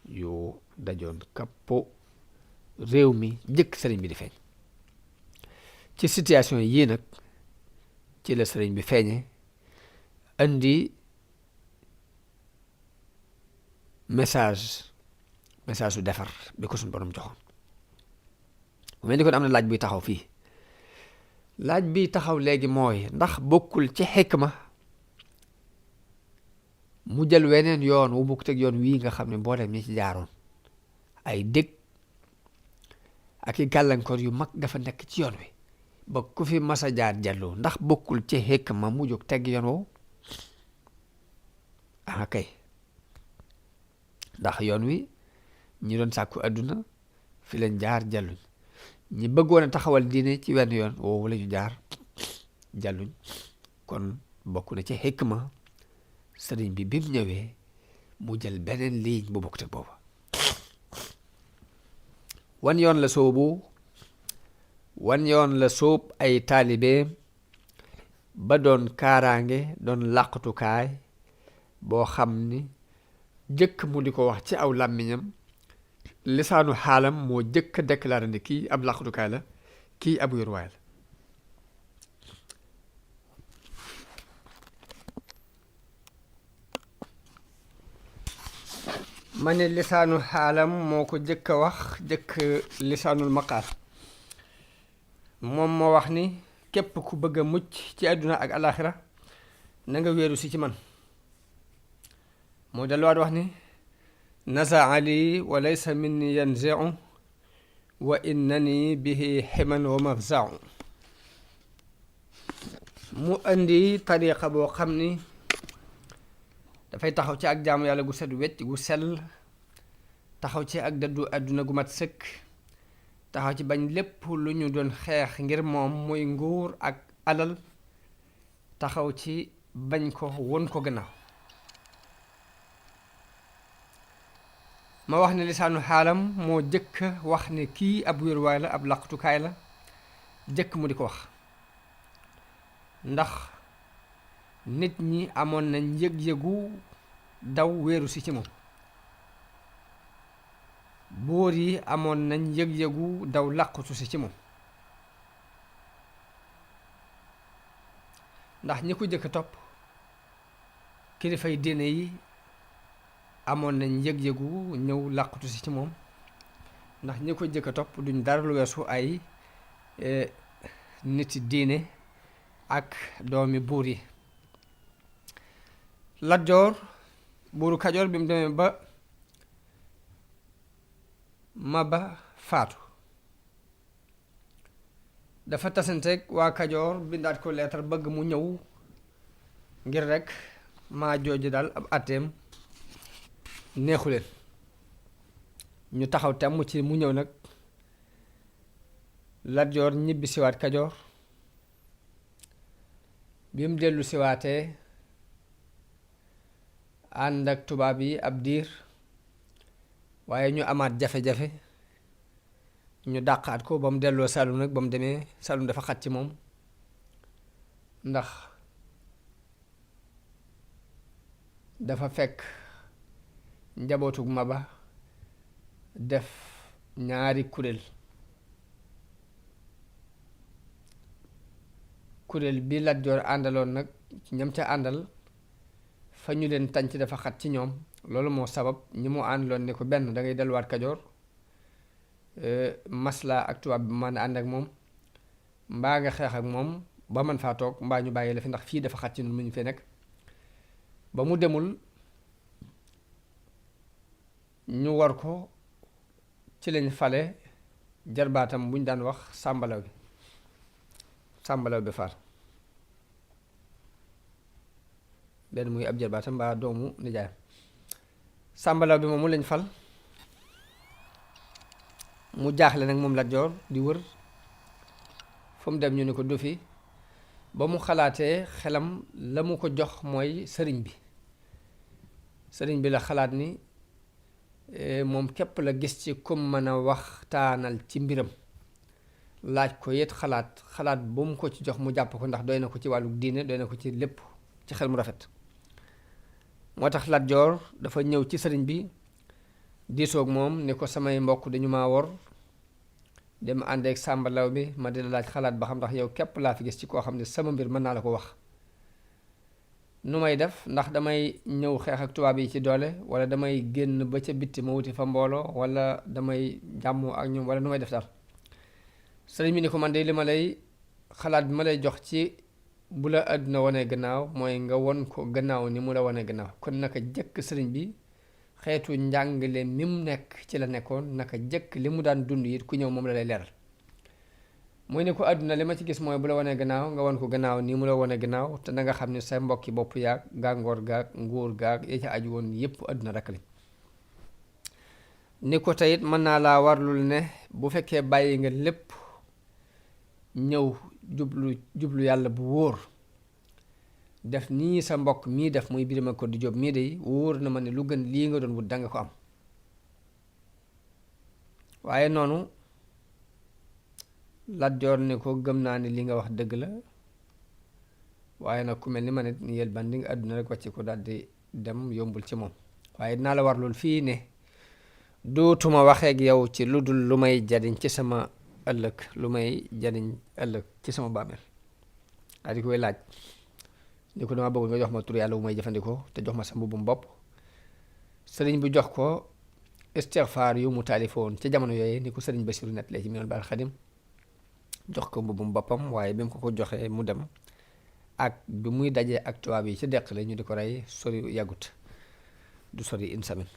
S1: yu dajoon kappo réew mi jëkk sëriñ bi di feeñ. ci situation yii nag ci la sëriñ bi feeñe andi message su defar bi ko suñu borom joxoon. bu mel ni kon am na laaj buy taxaw fii. laaj bi taxaw léegi mooy ndax bokkul ci xikma mu jël weneen yoon wu bokk teg yoon wii nga xam ne mboolem ñi ci jaaroon ay dëkk ak i gàllankoor yu mag dafa nekk ci yoon wi ba ku fi masa jaar jàlloo, ndax bokkul ci xikma mu jóg teg yoon woowu? ah kay, ndax yoon wi ñi doon sàkku àdduna fi leen jaar jàlluñ, ñi bëggoon a taxawal diine ci wenn yoon woowu la ñu jaar jàlluñ. kon bokk na ci xikma sëriñ bi mu ñëwee mu jël beneen ligne bu bokk te booba. wan yoon la soobu, wan yoon la sóob ay taalibeem ba doon kaaraange, doon làqatukaay boo xam ni jëkk mu di ko wax ci aw làmmiñam, lisaanu xaalam moo jëkk a déclaré ne kii ab làqatukaay la, kii ab wéruwaay la. ma ne lisaanu xaalam moo ko jëkk a wax, jëkk lisaanul maqaal. moom moo wax ni képp ku bëgg a mucc ci àdduna ak alaxira na nga wéeru si ci man. moo delluwaat wax ni nasa ali wa laysa minni yanzi'u wa innani bihi ximan wa mafza'u. mu indi tariqa boo xam ni dafay taxaw ci ak jaamu yàlla gu set wecc gu sell, taxaw ci ak dëddu àdduna gu mat sëkk, taxaw ci bañ lépp lu ñu doon xeex ngir moom muy nguur ak alal, taxaw ci bañ ko won ko gannaaw. ma wax ne lisaanu xaalam moo jëkk wax ne kii ab wéruwaay la, ab laqtukaay la, jëkk mu di ko wax. ndax nit ñi amoon nañ yëg-yëgu daw wéeru si ci moom, buur yi amoon nañ yëg-yëgu daw làqutu si ci moom. ndax ñi ko jëkk topp kilifay diine yi amoon nañ yëg-yëgu ñëw làqutu si ci moom, ndax ñi ko jëkk topp duñ dara lu weesu ay niti diine ak doomi buur yi. Lat Joor buuru Kajoor bi mu demee ba Maba faatu, dafa tasanteeg waa Kajoor bindaat ko leetar bëgg mu ñëw ngir rek maa jooju daal ab àtteem neexu leen. ñu taxaw temm ci mu ñëw nag Lat Joor ñibbi siwaat Kajoor. bi mu dellu siwaatee ànd ak tubaab yi ab diir, waaye ñu amaat jafe-jafe, ñu dàqaat ko ba mu delloo Saalum nag. ba mu demee Saalum dafa xat ci moom, ndax dafa fekk njabootug Maba def ñaari kuréel bi Lat Joor àndaloon nag ñam ca àndal fa ñu leen tànc dafa xat ci ñoom. loolu moo sabab ñi mu àndaloon ne ko benn da ngay delluwaat Kajoor, maslaa ak tubaab bi man ànd ak moom, mbaa nga xeex ak moom ba man faa toog, mbaa ñu bàyyi la fi ndax fii dafa xat ci ñun mu ñu fee nekk. ba mu demul ñu war ko, ci lañ fale jarbaatam bu ñu daan wax Sàmbalaw bi Faal, benn muy ab jarbaatam mbaa doomu nijaayam. Sàmbalaw bi moom mu lañ fal. mu jaaxle nag moom Lat Joor di wër fu mu dem ñu ne ko du fi. ba mu xalaatee xelam la mu ko jox mooy sëriñ bi la xalaat ni moom képp la gis ci kum mën a waxtaanal ci mbiram, laaj ko yet xalaat bu mu ko ci jox mu jàpp ko, ndax doy na ko ci wàllu diine, doy na ko ci lépp ci xel mu rafet. moo tax Lat Joor dafa ñëw ci sëriñ bi diisoog moom ne ko samay mbokk dañu maa wor, dem àndeek Sàmbalaw bi ma di la laaj xalaat ba xam ndax yow képp laa fi gis ci koo xam ne sama mbir mën naa la ko wax. nu may def, ndax damay ñëw xeex ak tubaab yi ci doole, wala damay génn ba ca bitti ma wuti fa mbooloo, wala damay jàmmoo ak ñoom, wala nu may def daal. sëriñ bi ni ko man de li ma lay xalaat bi ma lay jox ci bu la àdduna wane gannaaw mooy nga won ko gannaaw ni mu la wane gannaaw. kon naka jëkk sëriñ bi xeetu njàngale mi mu nekk ci la nekkoon, naka jëkk li mu daan dund it ku ñëw moom la lay leeral. mooy ne ko àdduna li ma ci gis mooy bu la wanee gannaaw nga wan ko gannaaw nii mu la wane gannaaw, te na nga xam ne sa mbokki bopp yaag gàngoor gaag nguur gaag ya ca aju woon yépp àdduna rekk lañ. ni ko teyit mën naa laa warlul ne bu fekkee bàyyi nga lépp ñëw jublu yàlla bu wóor, def nii sa mbokk mii def muy Birima Koddi Jóob mii day wóor na ma ne lu gën lii nga doon wut danga ko am. waaye noonu Lat Joor ne ko gëm naa ne li nga wax dëgg la, waaye nag ku mel ni ma ne yel bandi nga àdduna rek wàcc ko daldi dem yombul ci moom. waaye dinaa la warlul fii ne dootuma waxeek yow ci lu dul lu may jariñ ci sama ëllëg, lu may jariñ ëllëg ci sama bàmmeel. daa di koy laaj ni ko dama bëgg nga jox ma tur yàlla bu may jëfandikoo te jox ma sa mbubbum bopp. sëriñ bu jox ko istixfaar yu mu taalifoon ci jamono yooyu ni ko sëriñ Basiru nettalee ci Minanul Baaqil Xadiim, jox ko mbubbum boppam. waaye bi mu ko joxee mu dem, ak bi muy dajee ak tubaab yi ci deq la ñu di ko rey sori yàggut, du sori une semaine.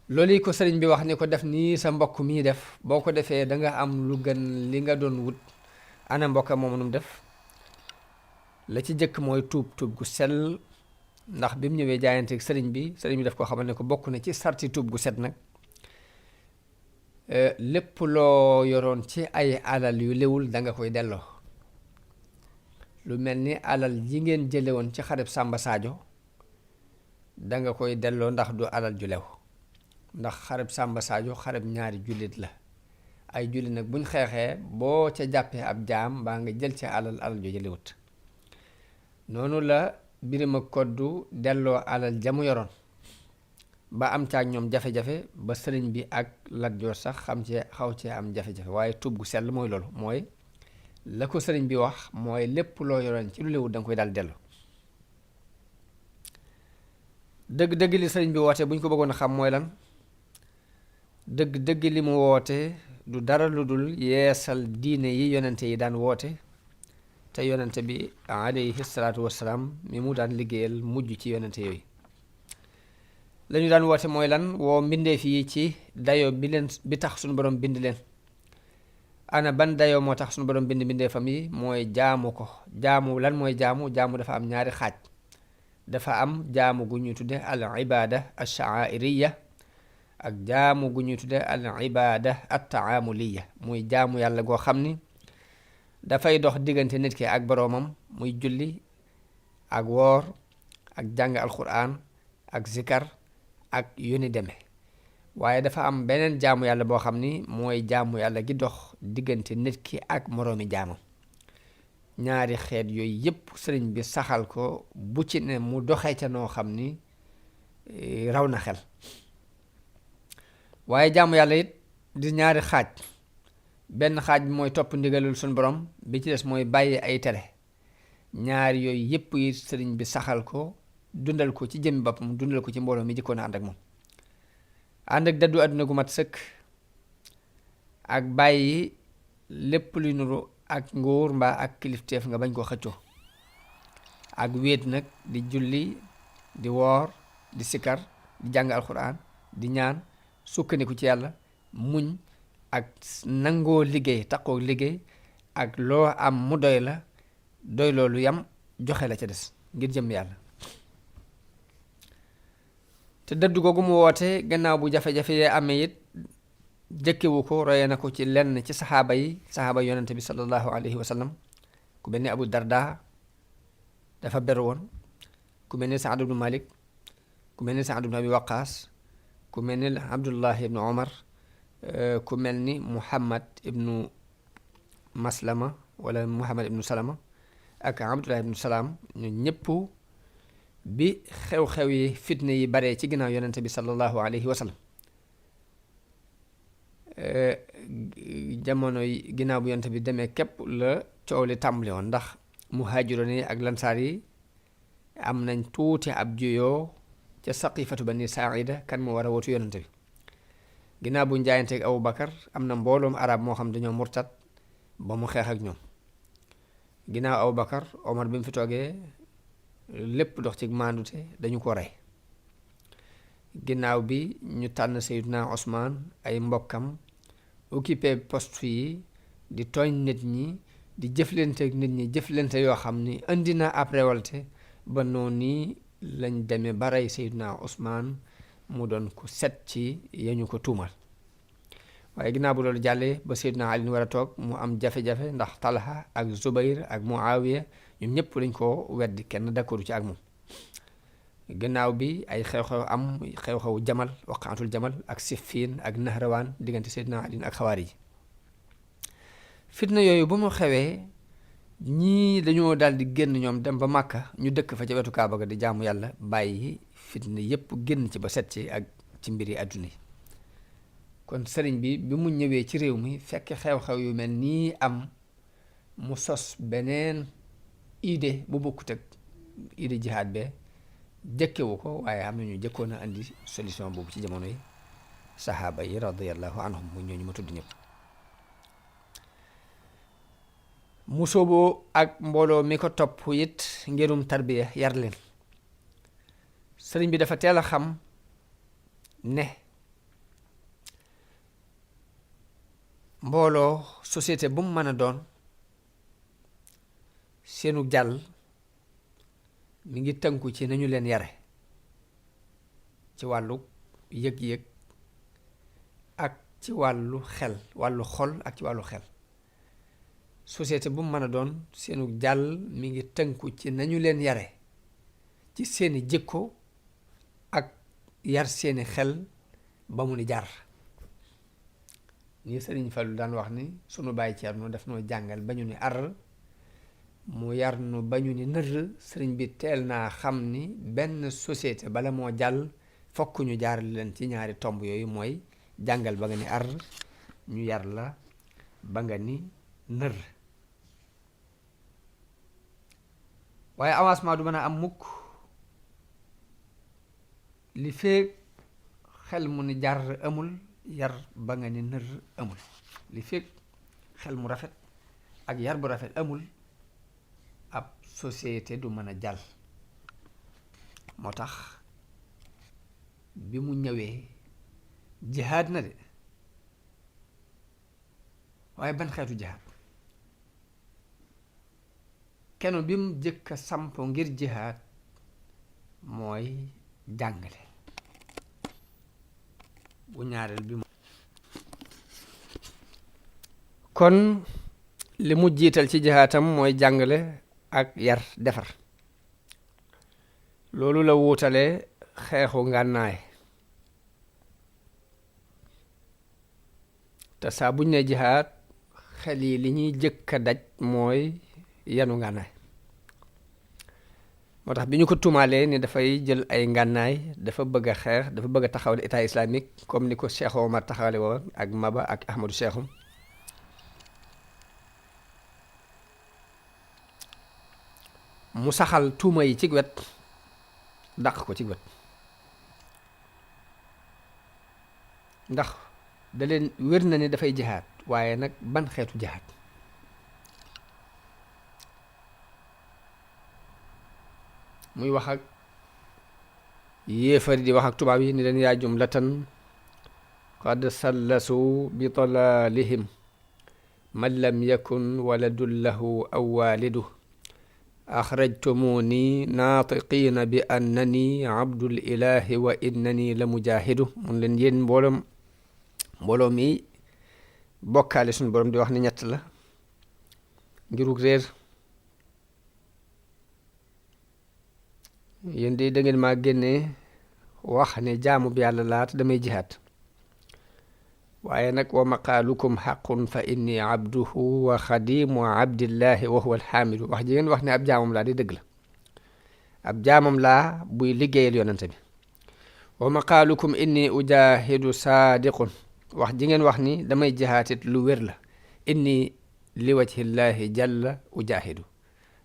S1: loolu yi ko sëriñ bi wax ni ko def nii sa mbokk mii def, boo ko defee danga am lu gën li nga doon wut. ana mbokka moom nu mu def? la ci jëkk mooy tuub gu sell, ndax bi mu ñëwee jaayanteeg sëriñ bi daf ko xamal ne ko bokk na ci sarti tuub gu set nag lépp loo yoroon ci ay alal yu lewul danga koy delloo. lu mel ni alal ji ngeen jële woon ci xareb Sàmba Saajo danga koy delloo, ndax du alal ju lew. ndax xareb Sàmba Saajo xareb ñaari jullit la, ay jullit nag buñ xeexee boo ca jàppee ab jaam mbaa nga jël ca alal ju jëlewut. noonu la Birima Koddu delloo alal jamu yoroon, ba am ca ak ñoom jafe-jafe, ba sëriñ bi ak Lat Joor sax xaw cee am jafe-jafe. waaye tuub gu sell mooy loolu, mooy la ko sëriñ bi wax mooy lépp loo yoroon ci lu lewut danga koy daal delloo. dëgg li sëriñ bi woote bu ñu ko bëggoon a xam mooy lan, dëgg li mu woote du dara lu dul yeesal diine yi yonente yi daan woote, te yonente bi alayhi salaatu wassalaam mi mu daan liggéeyal mujj ci yonente yooyu. lañu daan woote mooy lan, woo mbindeef yi ci dayo bi tax suñu borom bind leen. ana ban dayoo moo tax suñu borom bind mbindeefam yi? mooy jaamu ko. lan mooy jaamu dafa am ñaari xaaj. dafa am jaamu gu ñuy tudde al ibada al sha'airiya, ak jaamu gu ñuy tudde al ibada at taamuliya muy jaamu yàlla goo xam ni dafay dox diggante nit ki ak boroomam, muy julli ak woor ak jàng alquran ak zikar ak yu ni deme. waaye dafa am beneen jaamu yàlla boo xam ni mooy jaamu yàlla gi dox diggante nit ki ak moroomi jaamam. ñaari xeet yooyu yépp sëriñ bi saxal ko, bu ci ne mu doxee ca noo xam ni raw na xel. waaye jaamu yàlla it di ñaari xaaj. benn xaaj bi mooy topp ndigalul suñu borom, bi ci des mooy bàyyi ay tere. ñaari yooyu yépp yi sëriñ bi saxal ko, dundal ko ci jëmmi boppam, dundal ko ci mbooloo mi jëkkoon a ànd ak moom. ànd ak daddu àdduna gu mat sëkk, ak bàyyi lépp luy nuru ak nguur mbaa ak kilifteef nga bañ koo xëccoo, ak wéet nag di julli, di woor, di sikar, di jàng alxuraan, di ñaan, sukkandiku ci yàlla, muñ ak nangoo liggéey, taqoo liggéey, ak loo am mu doy la, doy loolu yam, joxe la ca des ngir jëm yàlla. te dëddu googu mu woote gannaaw bu jafe-jafe yee amee it jëkkewu ko, roye na ko ci lenn ci saxaaba yonente bi sallallahu alayhi wa sallam. ku mel ni Abu Darda dafa beru woon, ku mel ni Saad ibnu Malik, ku mel ni Saad ibnu Abi Waqaas, ku mel ni Abdullah ibnu Omar, ku mel ni Muhammad ibnu Maslama wala Muhammad ibnu Salama ak Abdullah ibnu Salaam. ñu ñëpp bi xew-xew yi fitne yi baree ci ginnaaw yonente bi sallallahu alayhi wa sallam, jamono yi ginnaaw bu yonente bi demee képp la coow li tàmbali woon, ndax muhaajiroon yi ak lansaar yi am nañ tuuti ab juyoo ca saqifatu bani Saaida kan moo war a wotu yonente bi. ginnaaw bu njaayanteeg Abu Bakar am na mbooloom arab moo xam dañoo murtat ba mu xeex ak ñoom. ginnaaw Abu Bakar, Omar bi mu fi toogee lépp dox ci maandute, dañu ko rey. ginnaaw bi ñu tànn Seydina Osmaan, ay mbokkam occupé poste yi di tooñ nit ñi, di jëflante ak nit ñi jëflante yoo xam ni indi na ab révolte, ba noonu nii lañ demee ba rey Seydina Osmaan mu doon ko set ci yañu ko tuumal. waaye ginnaaw bu loolu jàllee ba Seydina Ali war a toog, mu am jafe-jafe ndax Talha ak Zubayr ak Muawiya ñoom ñëpp dañ koo weddi, kenn d'accordu ci ak moom. ginnaaw bi ay xew-xew am, xew-xewu Jamal, waqaatul Jamal ak Siffin ak Nahrawaan diggante Seydina Ali ak xawaari yi. fitna yooyu bu mu xewee, ñii dañoo daal di génn ñoom dem ba Màkka, ñu dëkk fa ca wetu Kaaba ga di jaamu yàlla, bàyyi fitna yépp génn ci ba set ci ak ci mbiri àdduna yi. kon sëriñ bi mu ñëwee ci réew mi fekk xew-xew yu mel nii am, mu sos beneen idée bu bokkut ak idée jihaad be, jëkkewu ko, waaye am na ñu jëkkoon a andi solution boobu ci jamono yi saxaaba yi radiyallahu anhum, mu ñooñu ma tudd ñëpp. mu sooboo ak mbooloo mi ko topp it ngirum tarbiya, yar leen. sëriñ bi dafa teel a xam ne mbooloo société bu mu mën a doon, seenu jàll mi ngi tënku ci nañu leen yare ci wàllu yëg-yëg ak ci wàllu xel, wàllu xol ak ci wàllu xel. société bu mu mën a doon, seenu jàll mi ngi tënku ci nañu leen yare ci seeni jikko ak yar seeni xel ba mu ni jar. ni Sëriñ Fallu daan wax ni sunu bàyyi Ceerno daf noo jàngal ba ñu ni ar, mu yar nu ba ñu ni nër. sëriñ bi teel naa xam ni benn société bala moo jàll fokk ñu jaar leen ci ñaari tomb yooyu, mooy jàngal ba nga ni ar, ñu yar la ba nga ni nër. waaye avancement du mën a am mukk li feek xel mu ni jar amul, yar ba nga ni nër amul. li feek xel mu rafet ak yar bu rafet amul, ab société du mën a jàll. moo tax bi mu ñëwee jihaad na de, waaye ban xeetu jihaad? kenn bi mu jëkk a samp ngir jihaad mooy jàngale. bu ñaareel bi kon li mu jiital ci jihaatam mooy jàngale ak yar defar loolu la wuutale xeexu ngànnaay te saa buñ ne jihaat xel yi li ñuy jëkk a daj mooy yanu ngànnaay moo tax bi ñu ko tuumaalee ni dafay jël ay ngànnaay dafa bëgg a xeex dafa bëgg a taxawal état islamique comme ni ko Cheikh Omar taxawale woon ak Maba ak Ahmadou Cheikhum mu saxal tuuma yi ci wet dàq ko ci wet ndax da leen wér na ni dafay jihaat waaye nag ban xeetu jihaat muy wax ak yéefari di wax ak tubaab yi ni leen yaa jumlatan qad sallasu bi dalalihim man lam yakun waladun lahu aw walidu axrajtumuni naatiqiina bi annani abdul ilahi wa innani la mujahidu mun leen yéen mbooloo mi bokkaale suñu borom di wax ni ñett la ngirug réer yéen de da ngeen maa génnee wax ne jaamu bi yàlla laat damay jihaat waaye nag wa maqaalukum xaqun fa inni abduhu wa xadimu abdillahi wa huwa alxaamidu wax ji ngeen wax ne ab jaamam laa di dëgg la ab jaamam laa buy liggéeyal yonente bi wa maqaalukum inni ujahidu saadiqun wax ji ngeen wax ni damay jihaatit lu wér la inni li wajhillahi jalla ujahidu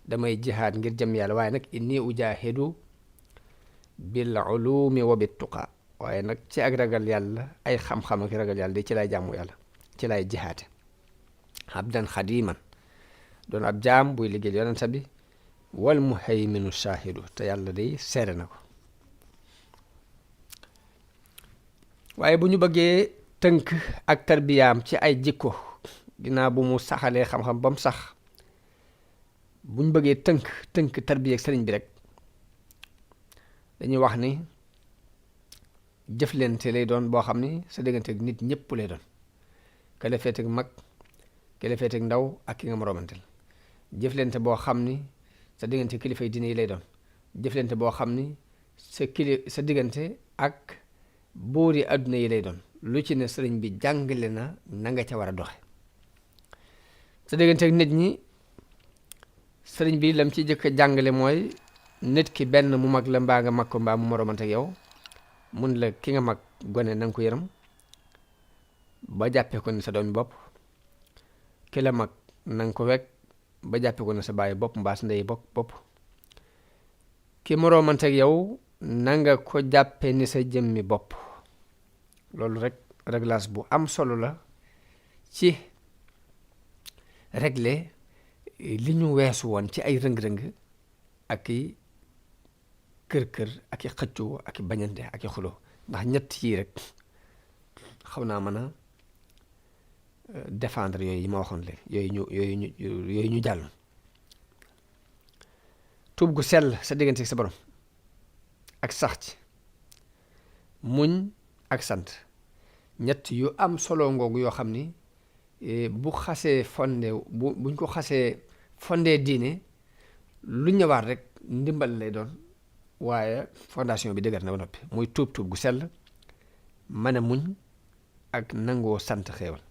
S1: damay jihaat ngir jëm yàlla waaye nag inni ujahidu bil ulumi wa bit tuqa waaye nag ci ak ragal yàlla ay xam-xam ak ragal yàlla di ci lay jàmmu yàlla ci lay jihaate abdan xadiman doon ab jaam buy liggéey yonente bi wal muhayminu shaahidu te yàlla day seere na ko waaye bu ñu bëggee tënk ak tarbiyaam ci ay jikko ginnaaw bu mu saxalee xam-xam ba mu sax bu ñu bëggee tënk tarbiya ak sëriñ bi rek dañuy wax ni jëflante lay doon boo xam ni sa diggante ak nit ñëpp lay doon ka la féete ak mag ka la féete ak ndaw ak ki nga moroomanteel jëflante boo xam ni sa diggante kilifay diine yi lay doon jëflante boo xam ni sa diggante ak buuri àdduna yi lay doon lu ci ne sëriñ bi jàngale na nga ca war a doxe sa diggante ak nit ñi sëriñ bi lam ci jëkk a jàngale mooy nit ki benn mu mag la mbaa nga mag ko mbaa mu moroomante ak yow mun la ki nga mag gone na nga ko yërëm ba jàppee ko ne sa doomi bopp ki la mag na nga ko wekk ba jàppee ko ne sa bàyyi bopp mbaa sa ndey bopp ki moroomante ak yow na nga ko jàppe ni sa jëmmi bopp loolu rek réglage bu am solo la ci régler li ñu weesu woon ci ay rëng-rëng ak i kër-kër ak i xëccoo ak i bañante ak i xuloo ndax ñett yii rek xaw naa mën a défendre yooyu yi ma waxoon léegi yooyu ñu jàll tuub gu sell sa diggante ak sa borom ak sax ci muñ ak sant ñett yu am solo ngoogu yoo xam ni bu xasee buñ ko xasee fondé diine lu ñëwaat rek ndimbal lay doon waaye fondation bi dëgër na ba noppi muy tuub gu sell mën a muñ ak nangoo sant xéewal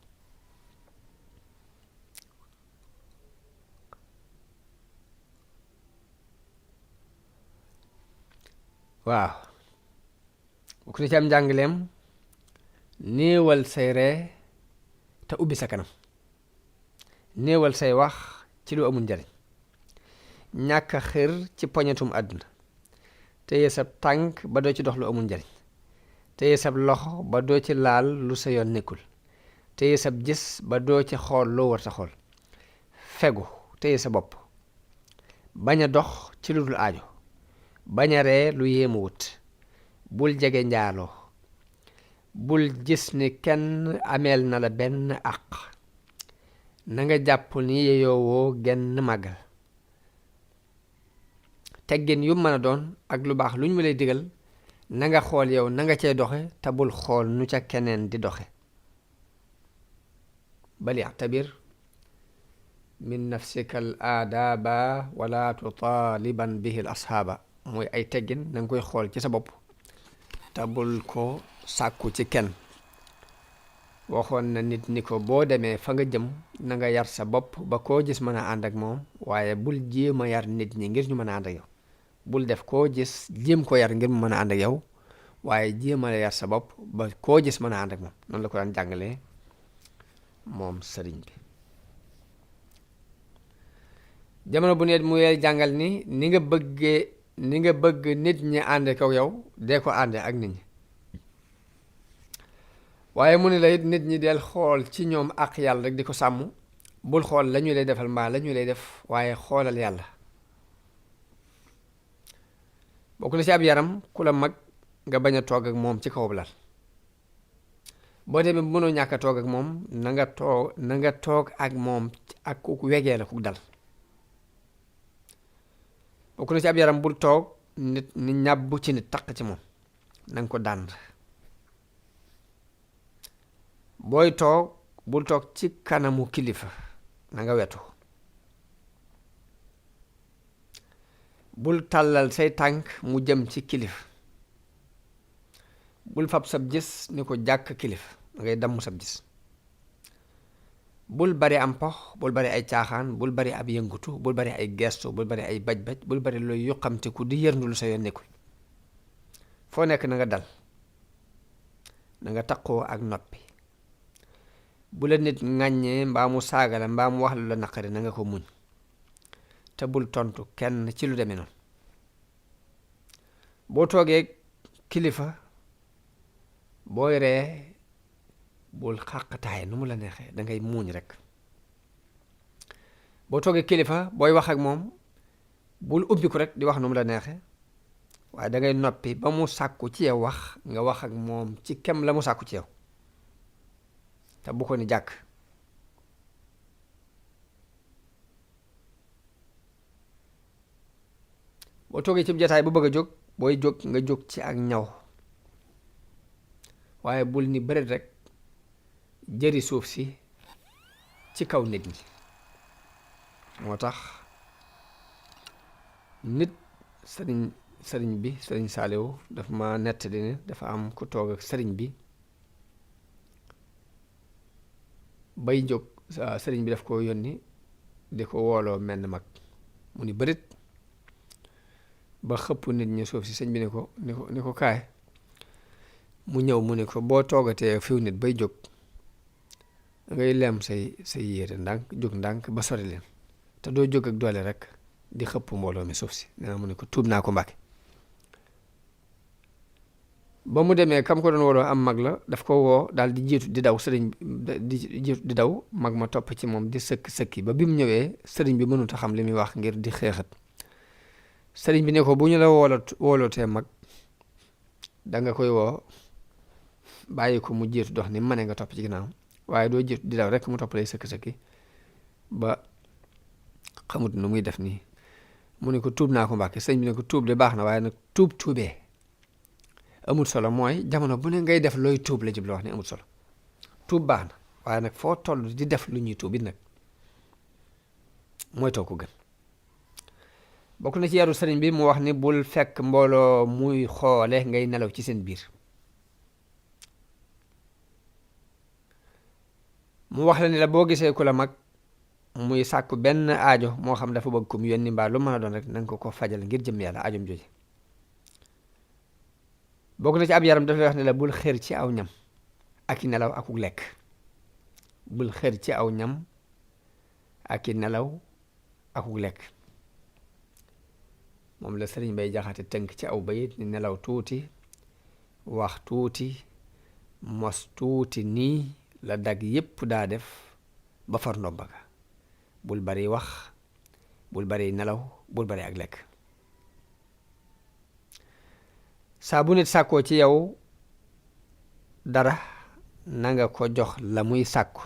S1: waaw bu ko ci am njàngaleem néewal say ree te ubbi sa kanam néewal say wax ci lu amul njariñ ñàkk a xër ci poñetum àdduna téye sab tànk ba doo ci dox lu amul njariñ téye sab loxo ba doo ci laal lu sa yoon nekkul téye sab gis ba doo ci xool loo war sa xool fegu téye sa bopp bañ a dox ci lu dul aajo bañ a ree lu yéemu wut bul jege njaaloo bul gis ni kenn ameel na la benn àq na nga jàpp ni yeyoowoo genn màggal teggin yu mën a doon ak lu baax lu ñu ma lay digal na nga xool yow na nga cay doxe te bul xool nu ca keneen di doxe bal i'tabir min nafsika al aadaaba wala tutaaliban bihi al ashaaba mooy ay teggin na nga koy xool ci sa bopp te bul ko sàkku ci kenn waxoon na nit ni ko boo demee fa nga jëm na nga yar sa bopp ba koo gis mën a ànd ak moom waaye bul jéem a yar nit ñi ngir ñu mën a ànd ak yow bul def koo gis jéem ko yar ngir mu mën a ànd ak yow waaye jéem a yar sa bopp ba koo gis mën a ànd ak moom noonu la ko daan jàngalee moom sëriñ bi jamono bu nekk mu yee jàngal ni nga bëgg nit ñi ànd ak yow dee ko ànde ak nit ñi waaye mu ne la it nit ñi del xool ci ñoom ak yàlla rek di ko sàmm bul xool la ñu lay defal mbaa la ñu lay def waaye xoolal yàlla bokk na ci ab yaram ku la mag nga bañ a toog ak moom ci kaw lal boo demee mënoo ñàkk a toog ak moom na nga toog ak moom ak ku wegee la ku dal bokk na ci ab yaram bul toog nit ni ñàbbu ci nit taq ci moom na nga ko dànd booy toog bul toog ci kanamu kilifa na nga wetu bul tàllal say tànk mu jëm ci kilifa bul fab sab gis ni ko jàkk kilifa da ngay damm sab gis bul bari am pox bul bari ay caaxaan bul bari ab yëngutu bul bari ay gestu bul bari ay baj-baj bul bari looy yuqamte ku di yërndu lu sa yoon nekkul foo nekk na nga dal na nga taqoo ak noppi bu la nit ŋàññee mbaa mu saaga la mbaa mu wax lu la naqari na nga ko muñ te bul tontu kenn ci lu demee noonu boo toogee kilifa booy ree bul xàqtaay nu mu la neexee da ngay muuñ rek boo toogee kilifa booy wax ak moom bul ubbi ko rek di wax nu mu la neexee waaye da ngay noppi ba mu sàkku ci yow wax nga wax ak moom ci kem la mu sàkku ci yow te bu ko ni jàkk boo toogee ci jataay bu bëgg a jóg booy jóg nga jóg ci ak ñaw waaye bul ni bëreet rek jëri suuf si ci kaw nit ñi moo tax nit sëriñ bi sëriñ Saaliw dafa ma nettali ne dafa am ku toog ak sëriñ bi bay jóg sëriñ bi daf ko yónni di ko wooloo menn mag mu ni bërit ba xëpp nit ñi suuf si sëñ bi ni ko kaay mu ñëw mu ni ko boo toogatee fiw nit bay jóg ngay lem say yére ndànk jóg ndànk ba sori leen te doo jóg ak doole rek di xëpp mbooloo mi suuf si nee mu ne ko tuub naa ko Mbàkke ba mu demee kam ko doon wooloo am mag la daf ko woo daal di jiitu di daw sëriñ di jiitu di daw mag ma topp ci moom di sëkki ba bi mu ñëwee sëriñ bi mënut a xam li muy wax ngir di xeexat sëriñ bi ne ko bu ñu la woolootee mag danga koy woo bàyyi ko mu jiitu dox ni ma ne nga topp ci ginnaaw waaye doo jiitu di daw rek mu topp lay sëkki ba xamut nu muy def nii mu ne ko tuub naa ko Mbàkke sëriñ bi ne ko tuub de baax na waaye nag tuubee amul solo mooy jamono bu ne ngay def looy tuub la jublu wax ne amul solo tuub baax na waaye nag foo toll di def lu ñuy tuub it nag mooy too ko gën bokk na ci yaru sëriñ bi mu wax ni bul fekk mbooloo muy xoole ngay nelaw ci seen biir mu wax la ni la boo gisee ku la mag muy sàkku benn aajo moo xam dafa bëgg ko mu yónni mbaa lu mën a doon rek nanga ko fajal ngir jëm yàlla aajom jooje bokk na ci ab yaram dafay wax ne la bul xër ci aw ñam ak i nelaw akuk lekk bul xër ci aw ñam ak i nelaw akuk lekk moom la sëriñ Bay Jaxate tënk ci aw bayit ni nelaw tuuti wax tuuti mos tuuti nii la dag yépp daa def ba far ndomba ga bul bari wax bul bari nelaw bul bari ak lekk saa bu nit sàkkoo ci yow dara na nga ko jox la muy sàkku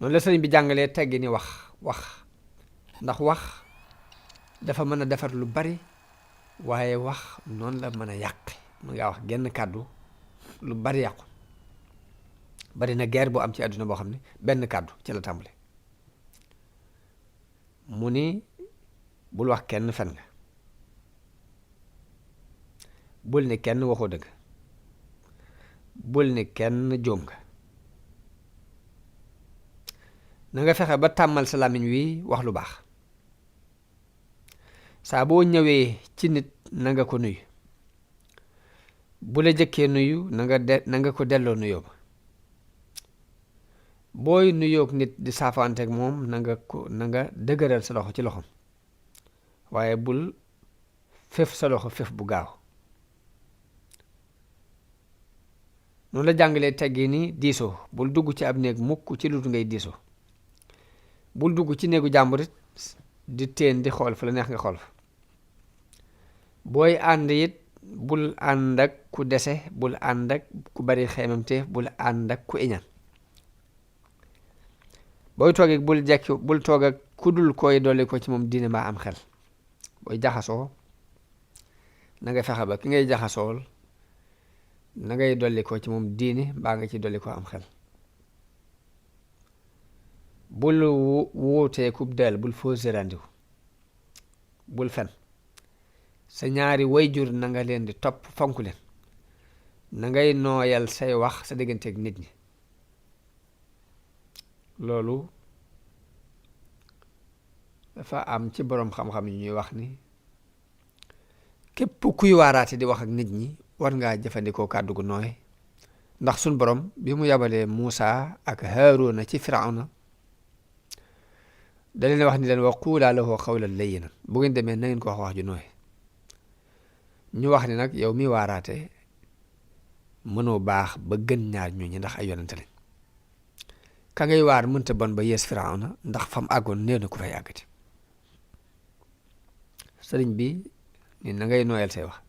S1: noonu la sëriñ bi jàngalee teggi ni wax ndax wax dafa mën a defar lu bari waaye wax noonu la mën a yàq. mën ngaa wax genn kàddu lu bari yàqu. bari na guerre bu am ci àdduna boo xam ne benn kàddu ci la tàmbale. mu ni bul wax kenn fen nga, bul ni kenn waxoo dëgg, bul ni kenn jóom nga. na nga fexe ba tàmmal sa làmmiñ wi wax lu baax. saa boo ñëwee ci nit na nga ko nuyu. bu la jëkkee nuyu na nga ko delloo nuyoo ba. booy nuyoog nit di saafaanteeg moom na nga dëgëral sa loxo ci loxom, waaye bul fef sa loxo fef bu gaaw. noonu la jàngalee teggi ni diisoo. bul dugg ci ab néeg mukk ci lu dul ngay diisoo. bul dugg ci néegu jàmburit di teen di xool fa la neex nga xool fa. booy ànd it bul ànd ak ku dese, bul ànd ak ku bari xeemamte, bul ànd ak ku iñaan. booy toogee bul toog ak ku dul koy dolli ko ci moom diine mbaa am xel. booy jaxasoo na nga fexe ba ki ngay jaxasool na ngay dolli ko ci moom diine mbaa nga ci dolli ko am xel. bul wuutee kub del, bul fausser rendez-vous, bul fen. sa ñaari wayjur na nga leen di topp fonk leen. na ngay nooyal say wax sa digganteeg nit ñi. loolu dafa am ci boroom xam-xam yi ñuy wax ni képp kuy waaraate di wax ak nit ñi war ngaa jëfandikoo kàddu gu nooy. ndax suñ borom bi mu yabalee Muusa ak Haaruna ci Firawna da leen wax ni leen wa quulaa lahu qawlan layyinan, bu ngeen demee na ngeen ko wax ju nooy. ñu wax ni nag yow mi waaraate mënoo baax ba gën ñaar ñooñu ndax ay yonente lañ. ka ngay waar mënta bon ba yees Firawna ndax fam àggoon néew na ku fay àggati. sëriñ bi ni na ngay nooyal say wax.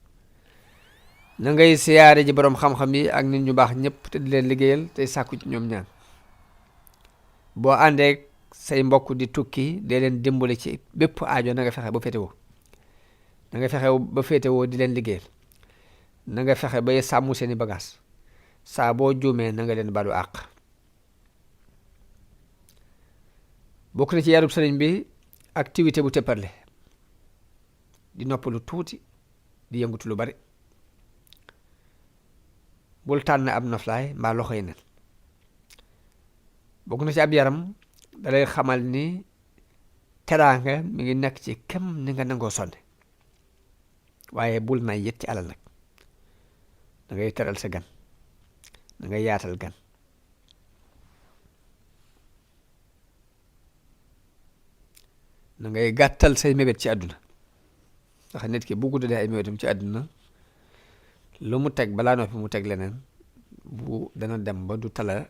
S1: na ngay siyaare ji boroom xam-xam yi ak nit ñu baax ñëpp te di leen liggéeyal tey sàkku ci ñoom ñaan. boo àndeek say mbokk di tukki dee leen dimbali ci bépp aajo na nga fexe ba féetewoo. na nga fexe ba féetewoo di leen liggéeyal. na nga fexe ba sàmm seeni bagaas. saa boo juumee na nga leen balu àq. bokk na ci yarub sëriñ bi activité bu tëpparle, di noppalu tuuti, di yëngutu lu bari. bul tànn ab noflaay mbaa loxo yi nen. bokk na ci ab yaram dalay xamal ni teraanga mi ngi nekk ci kem ni nga nangoo sonne. waaye bul nay yët ci alal nag. da ngay teral sa gan, da ngay yaatal gan. da ngay gàttal say mébét ci àdduna. ndax nit ki bu guddee ay mébétam ci àdduna lu mu teg balaa noppi mu teg leneen bu dana dem ba du tala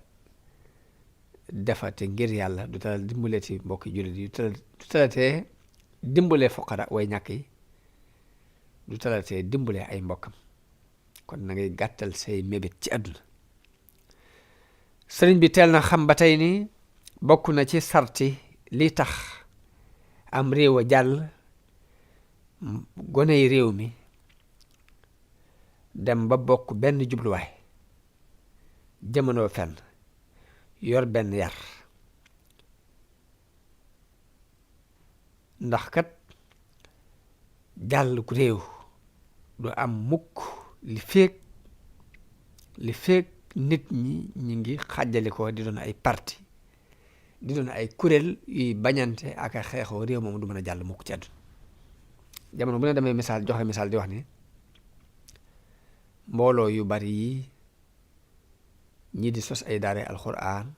S1: defate ngir yàlla, du tala dimbalee ci mbokki jullit yi, du talatee dimbalee foqara way ñàkk yi, du talatee dimbalee ay mbokkam. kon na ngay gàttal say mébét ci àdduna. sëriñ bi teel na xam ba tey ni bokk na ci sarti li tax am réew a jàll, goney réew mi dem ba bokk benn jubluwaay, jamono fenn, yor benn yar. ndax kat jàll ku réew du am mukk li feek nit ñi ngi xàjjali ko di doon ay parti, di doon ay kuréel yuy bañante ak a xeexoo, réew moom du mën a jàll mukk ci àdduna. jamono bu ne damay joxe misaal di wax ni mbooloo yu bari yi ñii di sos ay daara alxuraan,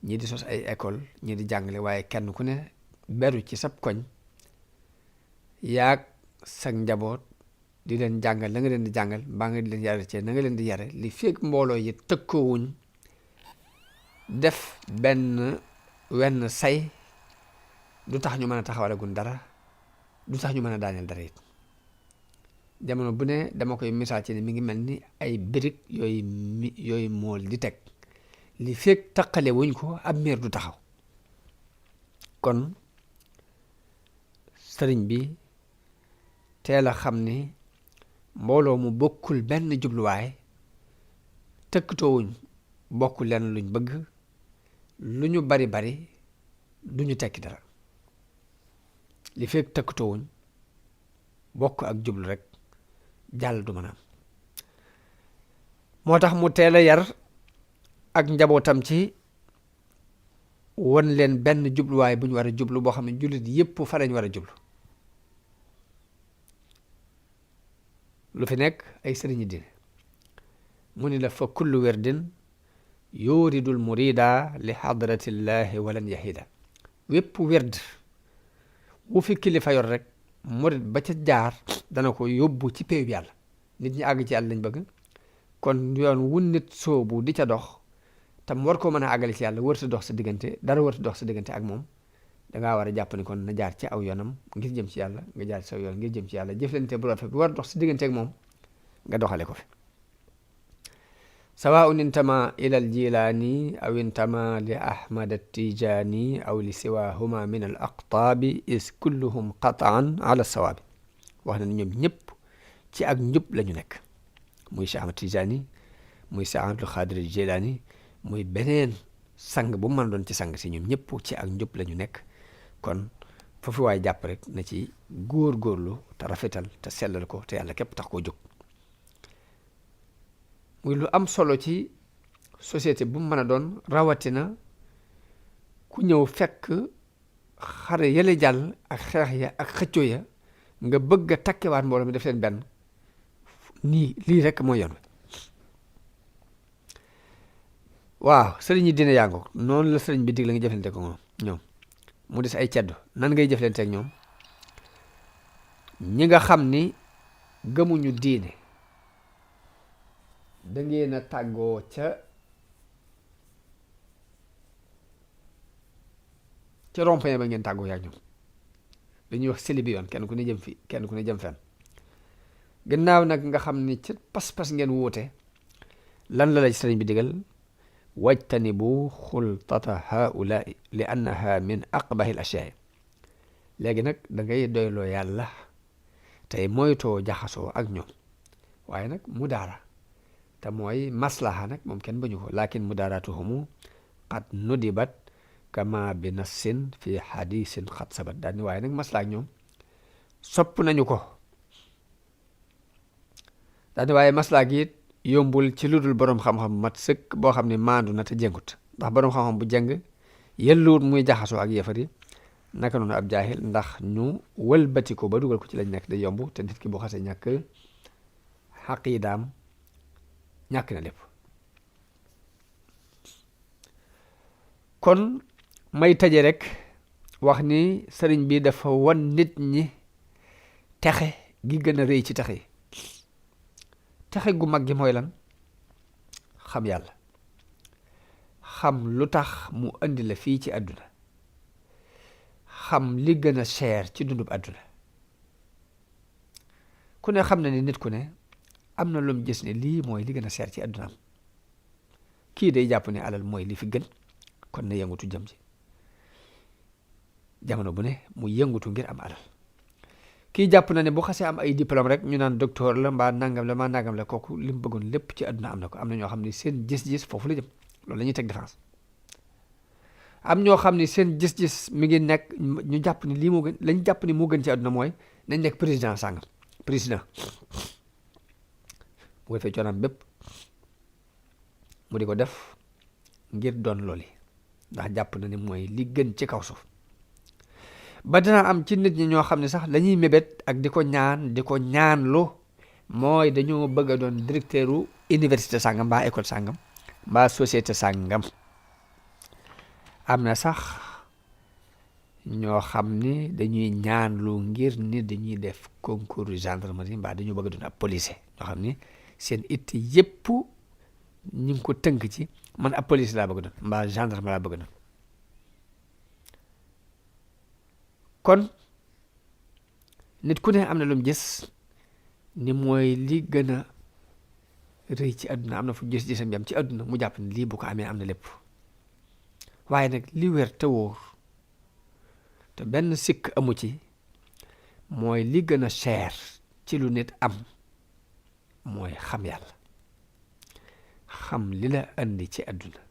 S1: ñii di sos ay école, ñii di jàngale, waaye kenn ku ne beru ci sab koñ yaag sag njaboot di leen jàngal la nga leen di jàngal mbaa nga di leen yare ci na nga leen di yare. li fekk mbooloo yi tëkkoowuñ def wenn say du tax ñu mën a taxawalagun dara, du tax ñu mën a daaneel dara it. jamono bu ne dama koy misaal ci ne mi ngi mel ni ay birig yooyu mool di teg, li fekk taqale wuñ ko ab miir du taxaw. kon sëriñ bi teel a xam ni mbooloo mu bokkul benn jubluwaay tëkkatoowuñ bokk lenn luñ bëgg lu ñu bari bari duñu tekki dara li fekk tëkkatoowuñ bokk ak jublu rek jàll du mën a am moo tax mu teel a yar ak njabootam ci won leen benn jubluwaay bu ñu war a jublu boo xam ne jullit yépp fa lañ war a jublu lu fi nekk ay sëriñi diine mu ni la fa kullu werdin yuridul murida li hadratillahi walan yahida wépp werd wu fi kilifa yor rek murid ba ca jaar dana ko yóbbu ci péew yàlla nit ñi àgg ci yàlla lañ bëgg kon yoon wu nit soobu di ca dox tam war ko mën a àggale ci yàlla wërta dox sa diggante dara wërta dox sa diggante ak moom dangaa war a jàpp ni kon na jaar ci aw yoonam ngir jëm ci yàlla nga jaar ci aw yoon ngir jëm ci yàlla jëflante bu rafet bu war dox sa diggante ak moom nga doxale ko fi sawaun intama ila al jilani aw intama li ahmad at-tijani aw li siwahuma min al aqtaabi is kulluhum qataan ala sawaabi wax na ne ñoom ñëpp ci ak njub la ñu nekk muy Cheikh Ahmad Tijani muy Cheikh Abdul Xaadir Jilaani muy beneen sang bu mu mën a doon ci sang si ñoom ñëpp ci ak njub la ñu nekk kon foofu waaye jàpp rek na ci góor-góorlu te rafetal te sellal ko te yàlla képp tax koo jóg muy lu am solo ci société bu mu mën a doon rawatina ku ñëw fekk xare yële jàll ak xeex ya ak xëccoo ya nga bëgg a takkewaat mbooloo mi def leen benn nii lii rek mooy yoon waaw sëriñ yi dina yàngo noonu la sëriñ bi dig la nga jëflante ko ñoom mu des ay ceddo nan ngay jëflante ak ñoom ñi nga xam ni gëmuñu diine da ngeen a tàggoo ca rond-point ba ngeen tàggoo yaa ñoom dañuy wax seli bi yoon kenn ku ne jëm fi kenn ku ne jëm fenn gannaaw nag nga xam ni ca pas-pas ngeen wuute lan la ci sëriñ bi digal wajtanibu xultata haulaai li annaha min aqbahi l ashyaai léegi nag da ngay doyloo yàlla tey moytoo jaxasoo ak ñoom waaye nag mudaara te mooy maslaha nag moom kenn bañu ko lakin mudaaratuhumu qad nudibat kama bi nassin fi hadisin xat sabat daal ni waaye nag maslaha ak ñoom sopp nañu ko daal ni waaye maslaha gi it yombul ci lu dul boroom xam-xam mat sëkk boo xam ne maandu na te jëngut ndax boroom xam-xam bu jëng yelluwut muy jaxasoo ak yëfari naka noonu ab jaahil ndax ñu wëlbati ko ba dugal ko ci lañ nekk day yomb te nit ki bu xasee ñàkk xaqiidaam ñàkk na lépp kon may taje rek wax ni sëriñ bi dafa wan nit ñi texe gi gën a rëy ci texe yi texe gu mag gi mooy lan xam yàlla xam lu tax mu indi la fii ci àdduna xam li gën a cher ci dundub àdduna ku ne xam na ni nit ku ne am na lu mu gis ne lii mooy li gën a cher ci àddunaam kii day jàpp ne alal mooy li fi gën kon na yëngutu jëm ci jamono bu ne mu yëngutu ngir am alal kii jàpp na ne bu xasee am ay diplôme rek ñu naan docteur la mbaa nangam la mbaa nangam la kooku li mu bëggoon lépp ci àdduna am na ko am na ñoo xam ne seen gis-gis foofu la jëm loolu la ñuy teg défense am ñoo xam ne seen gis-gis mi ngi nekk ñu jàpp ni lii moo gën lañ jàpp ni moo gën ci àdduna mooy nañ nekk président sàngam président bu ko defee coonaam bépp mu di ko def ngir doon looli ndax jàpp na ni mooy li gën ci kaw suuf ba dina am ci nit ñi ñoo xam ne sax lañuy mébét ak di ko ñaanlu mooy dañoo bëgg a doon directeur u université sàngam mbaa école sàngam mbaa société sàngam am na sax ñoo xam ni dañuy ñaanlu ngir ni dañuy def concours gendarmerie mbaa dañoo bëgg a doon ab policier ñoo xam ni seen it yépp ñu ngi ko tënk ci man ab police laa bëgg a doon mbaa gendarme laa bëgg a doon kon nit ku ne am na lu mu gis ni mooy li gën a rëy ci àdduna am na fu gis-gisam yam ci àdduna mu jàpp ne lii bu ko amee am na lépp waaye nag li wér te wóor te benn sikk amu ci mooy li gën a cher ci lu nit am mooy xam yàlla xam li la andi ci àdduna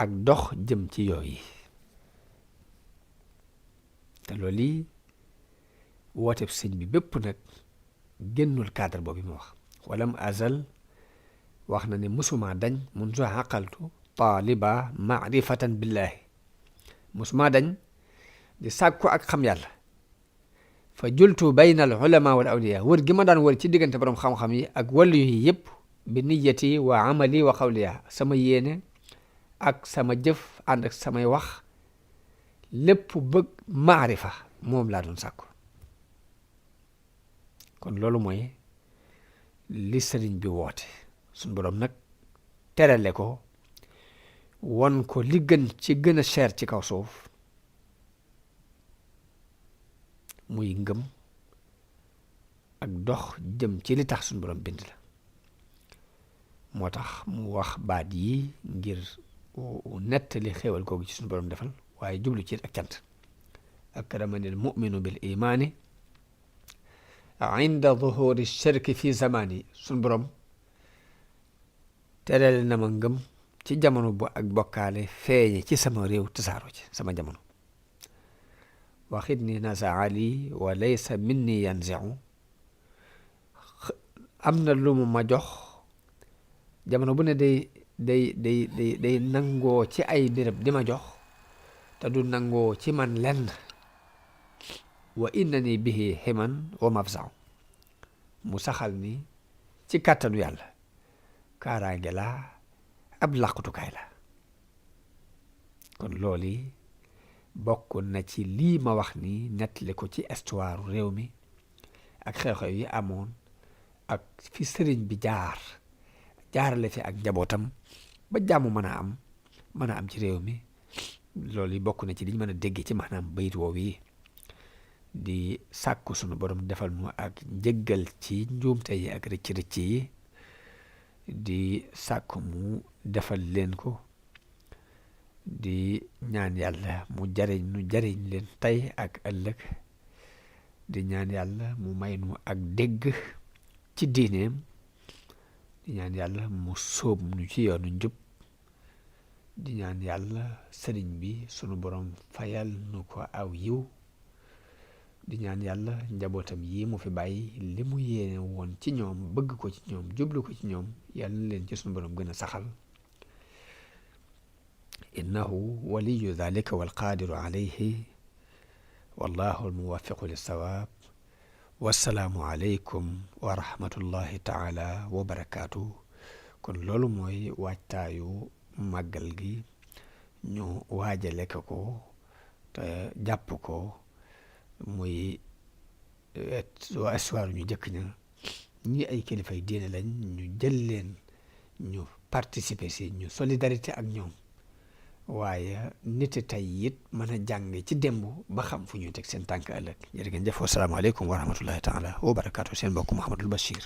S1: ak dox jëm ci yooyu te loolu yi wooteb sëñ bi bépp nag génnul cadre boobu mu wax walam azal wax na ne musuma dañ munzu aqaltu taaliba maarifatan billahi musuma dañ di sàkku ak xam yàlla fa jultu bayna al ulama wal awliya wër gi ma daan wër ci diggante borom xam-xam yi ak wàllu yi yëpp bi niyati wa amali wa xawliya sama yéene ak sama jëf ànd ak samay wax lépp bëgg maarifa moom laa doon sàkku kon loolu mooy li sëriñ bi woote suñ borom nag terale ko won ko li gën ci gën a cher ci kaw suuf muy ngëm ak dox jëm ci li tax suñ borom bind la moo tax mu wax baat yi ngir nettali xéewal googu ci suñ borom defal waaye jublu ci ak cant akramani al muminu bil imaani inda zuhuri shirki fi zamani suñ borom terale na ma ngëm ci jamono bu ak bokkaale feeñe ci sama réew tasaaro ci sama jamono waxit ni nasaali wa laysa minni yanzi'u am na lu mu ma jox jamono bu ne day nangoo ci ay béréb di ma jox te du nangoo ci man lenn wa innani bihi himan wa mafza'u mu saxal ni ci kàttanu yàlla kaaraange la ab làqutukaay la kon loolu bokk na ci lii ma wax ni nettali ko ci histoire réew mi ak xew-xew yi amoon ak fi sëriñ bi jaarale fi ak njabootam ba jàmm mën a am ci réew mi loolu bokk na ci liñ mën a dégg ci maanaam bayit woowu yi di sàkku sunu borom defal nu ak njëggal ci njuumte yi ak rëcc-rëcc yi di sàkku mu defal leen ko di ñaan yàlla mu jariñ leen tey ak ëllëg di ñaan yàlla mu may nu ak dégg ci diineem di ñaan yàlla mu sóob nu ci yoonu njub di ñaan yàlla sëriñ bi sunu borom fayal nu ko aw yiw di ñaan yàlla njabootam yi mu fi bàyyi li mu yéene woon ci ñoom bëgg ko ci ñoom jublu ko ci ñoom yàlla na leen ci sunu borom gën a saxal innahu waliyu dhalika walqadiru alayhi wallahu almuwaffiqu lissawaab wassalaamu aleykum wa rahmatullahi taala wa barakaatu kon loolu mooy waajtaayu màggal gi ñu waajale ko te jàpp ko muy histoire ñu jëkk ña ñi ay kilifay diine lañ ñu jël leen ñu participer si ñu solidarité ak ñoom waaye nit tey it mën a jàng ci démb ba xam fu ñuy teg seen tànk ëllëg jërë ngeen jëf wasalaamaaleykum wa rahmatullahi taala wa barakaatu seen mbokk Mouhamadul Bachir